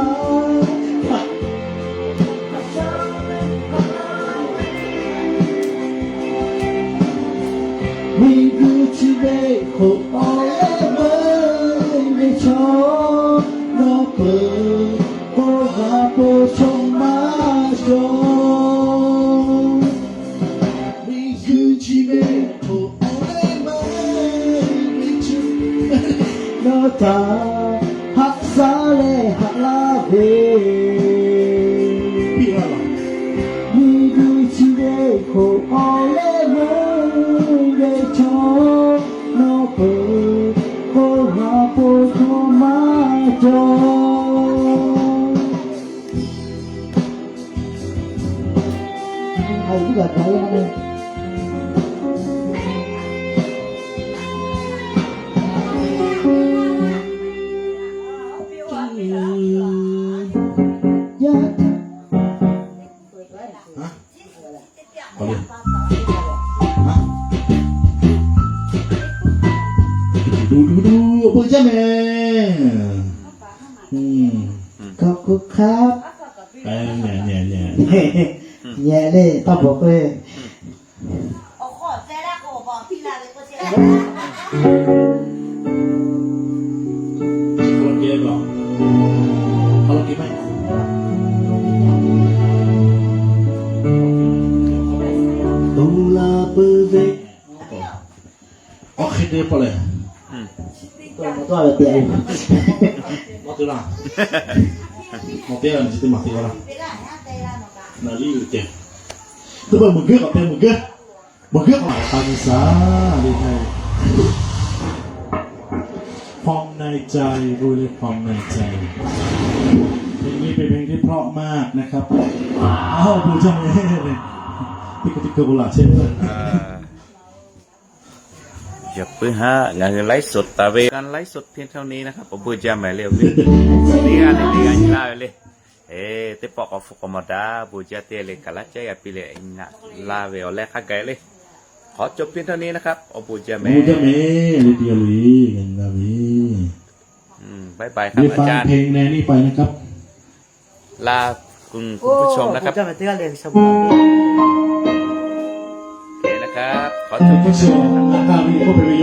miˬguiˬ chi ve k'o, awˬ leh meuˇ ve chaw nawˬ peuˬ, k'o ha po chaw maˇ cawˬ. Miˬguiˬ chi ve k'o, awˬ leh meuˇ ve chaw nawˬ htaꞈ haꞈ shaˉ leh haꞈ laˇ ve, miˬguiˬ chi ve k'o, awˬ leh meuˇ ve chaw nawˬ peuˬ, k'o ha po chaw maˇ cawˬ. Awˬ bon jaˇ mehˍ. ขอบคุณครับ Nyi le, taˇ bawˬ k'o le. Toˬ la peuˬ ve, awˬ hk'e te pawˆ leh, Teˇ hpaˍ meuˍ geuˆ k'awꞈ te meuˍ geuˆ. ความในใจ รู้เลย ความในใจ เพลงนี้เป็นเพลงที่เพราะมากนะครับ อ้าว ปู่เจ้าแม่เลย ที่กระติกเกอร์โบราณใช่ไหม Yaꞈ puiˉ haˉ, ngaˬ hui ไลฟ์สด taˍ ve, การไลฟ์สดเพียงเท่านี้นะครับ awˬ bon jaˇ mehˍ le, awˬ bon. Teˇ g'aˇ le teˇ g'aˇ nyi laˇ ve le. Eˬ, teˇ pawˆ k'awꞈ hpfuhˆ k'awꞈ mawˬ daꞈ, bon jaˇ teˇ le, kaꞈ laˇ caˉ yaˇ piˇ leh, nyi laˇ ve awˬ leh hk'a gaˬ le. K'awꞈ cawˬ piˇ htawˇ neˇ naˉ hk'aˇ, awˬ bon jaˇ mehˍ. Awˬ bon jaˇ mehˍ, le teˇ g'aˇ le, nyi laˇ ve. Bye bye, ได้ฟังเพลงแนวนี้ไปนะครับ ลาคุณผู้ชมนะครับ โอเคนะครับ ขอจบ คุณผู้ชม อาคารวิโอเปเรโย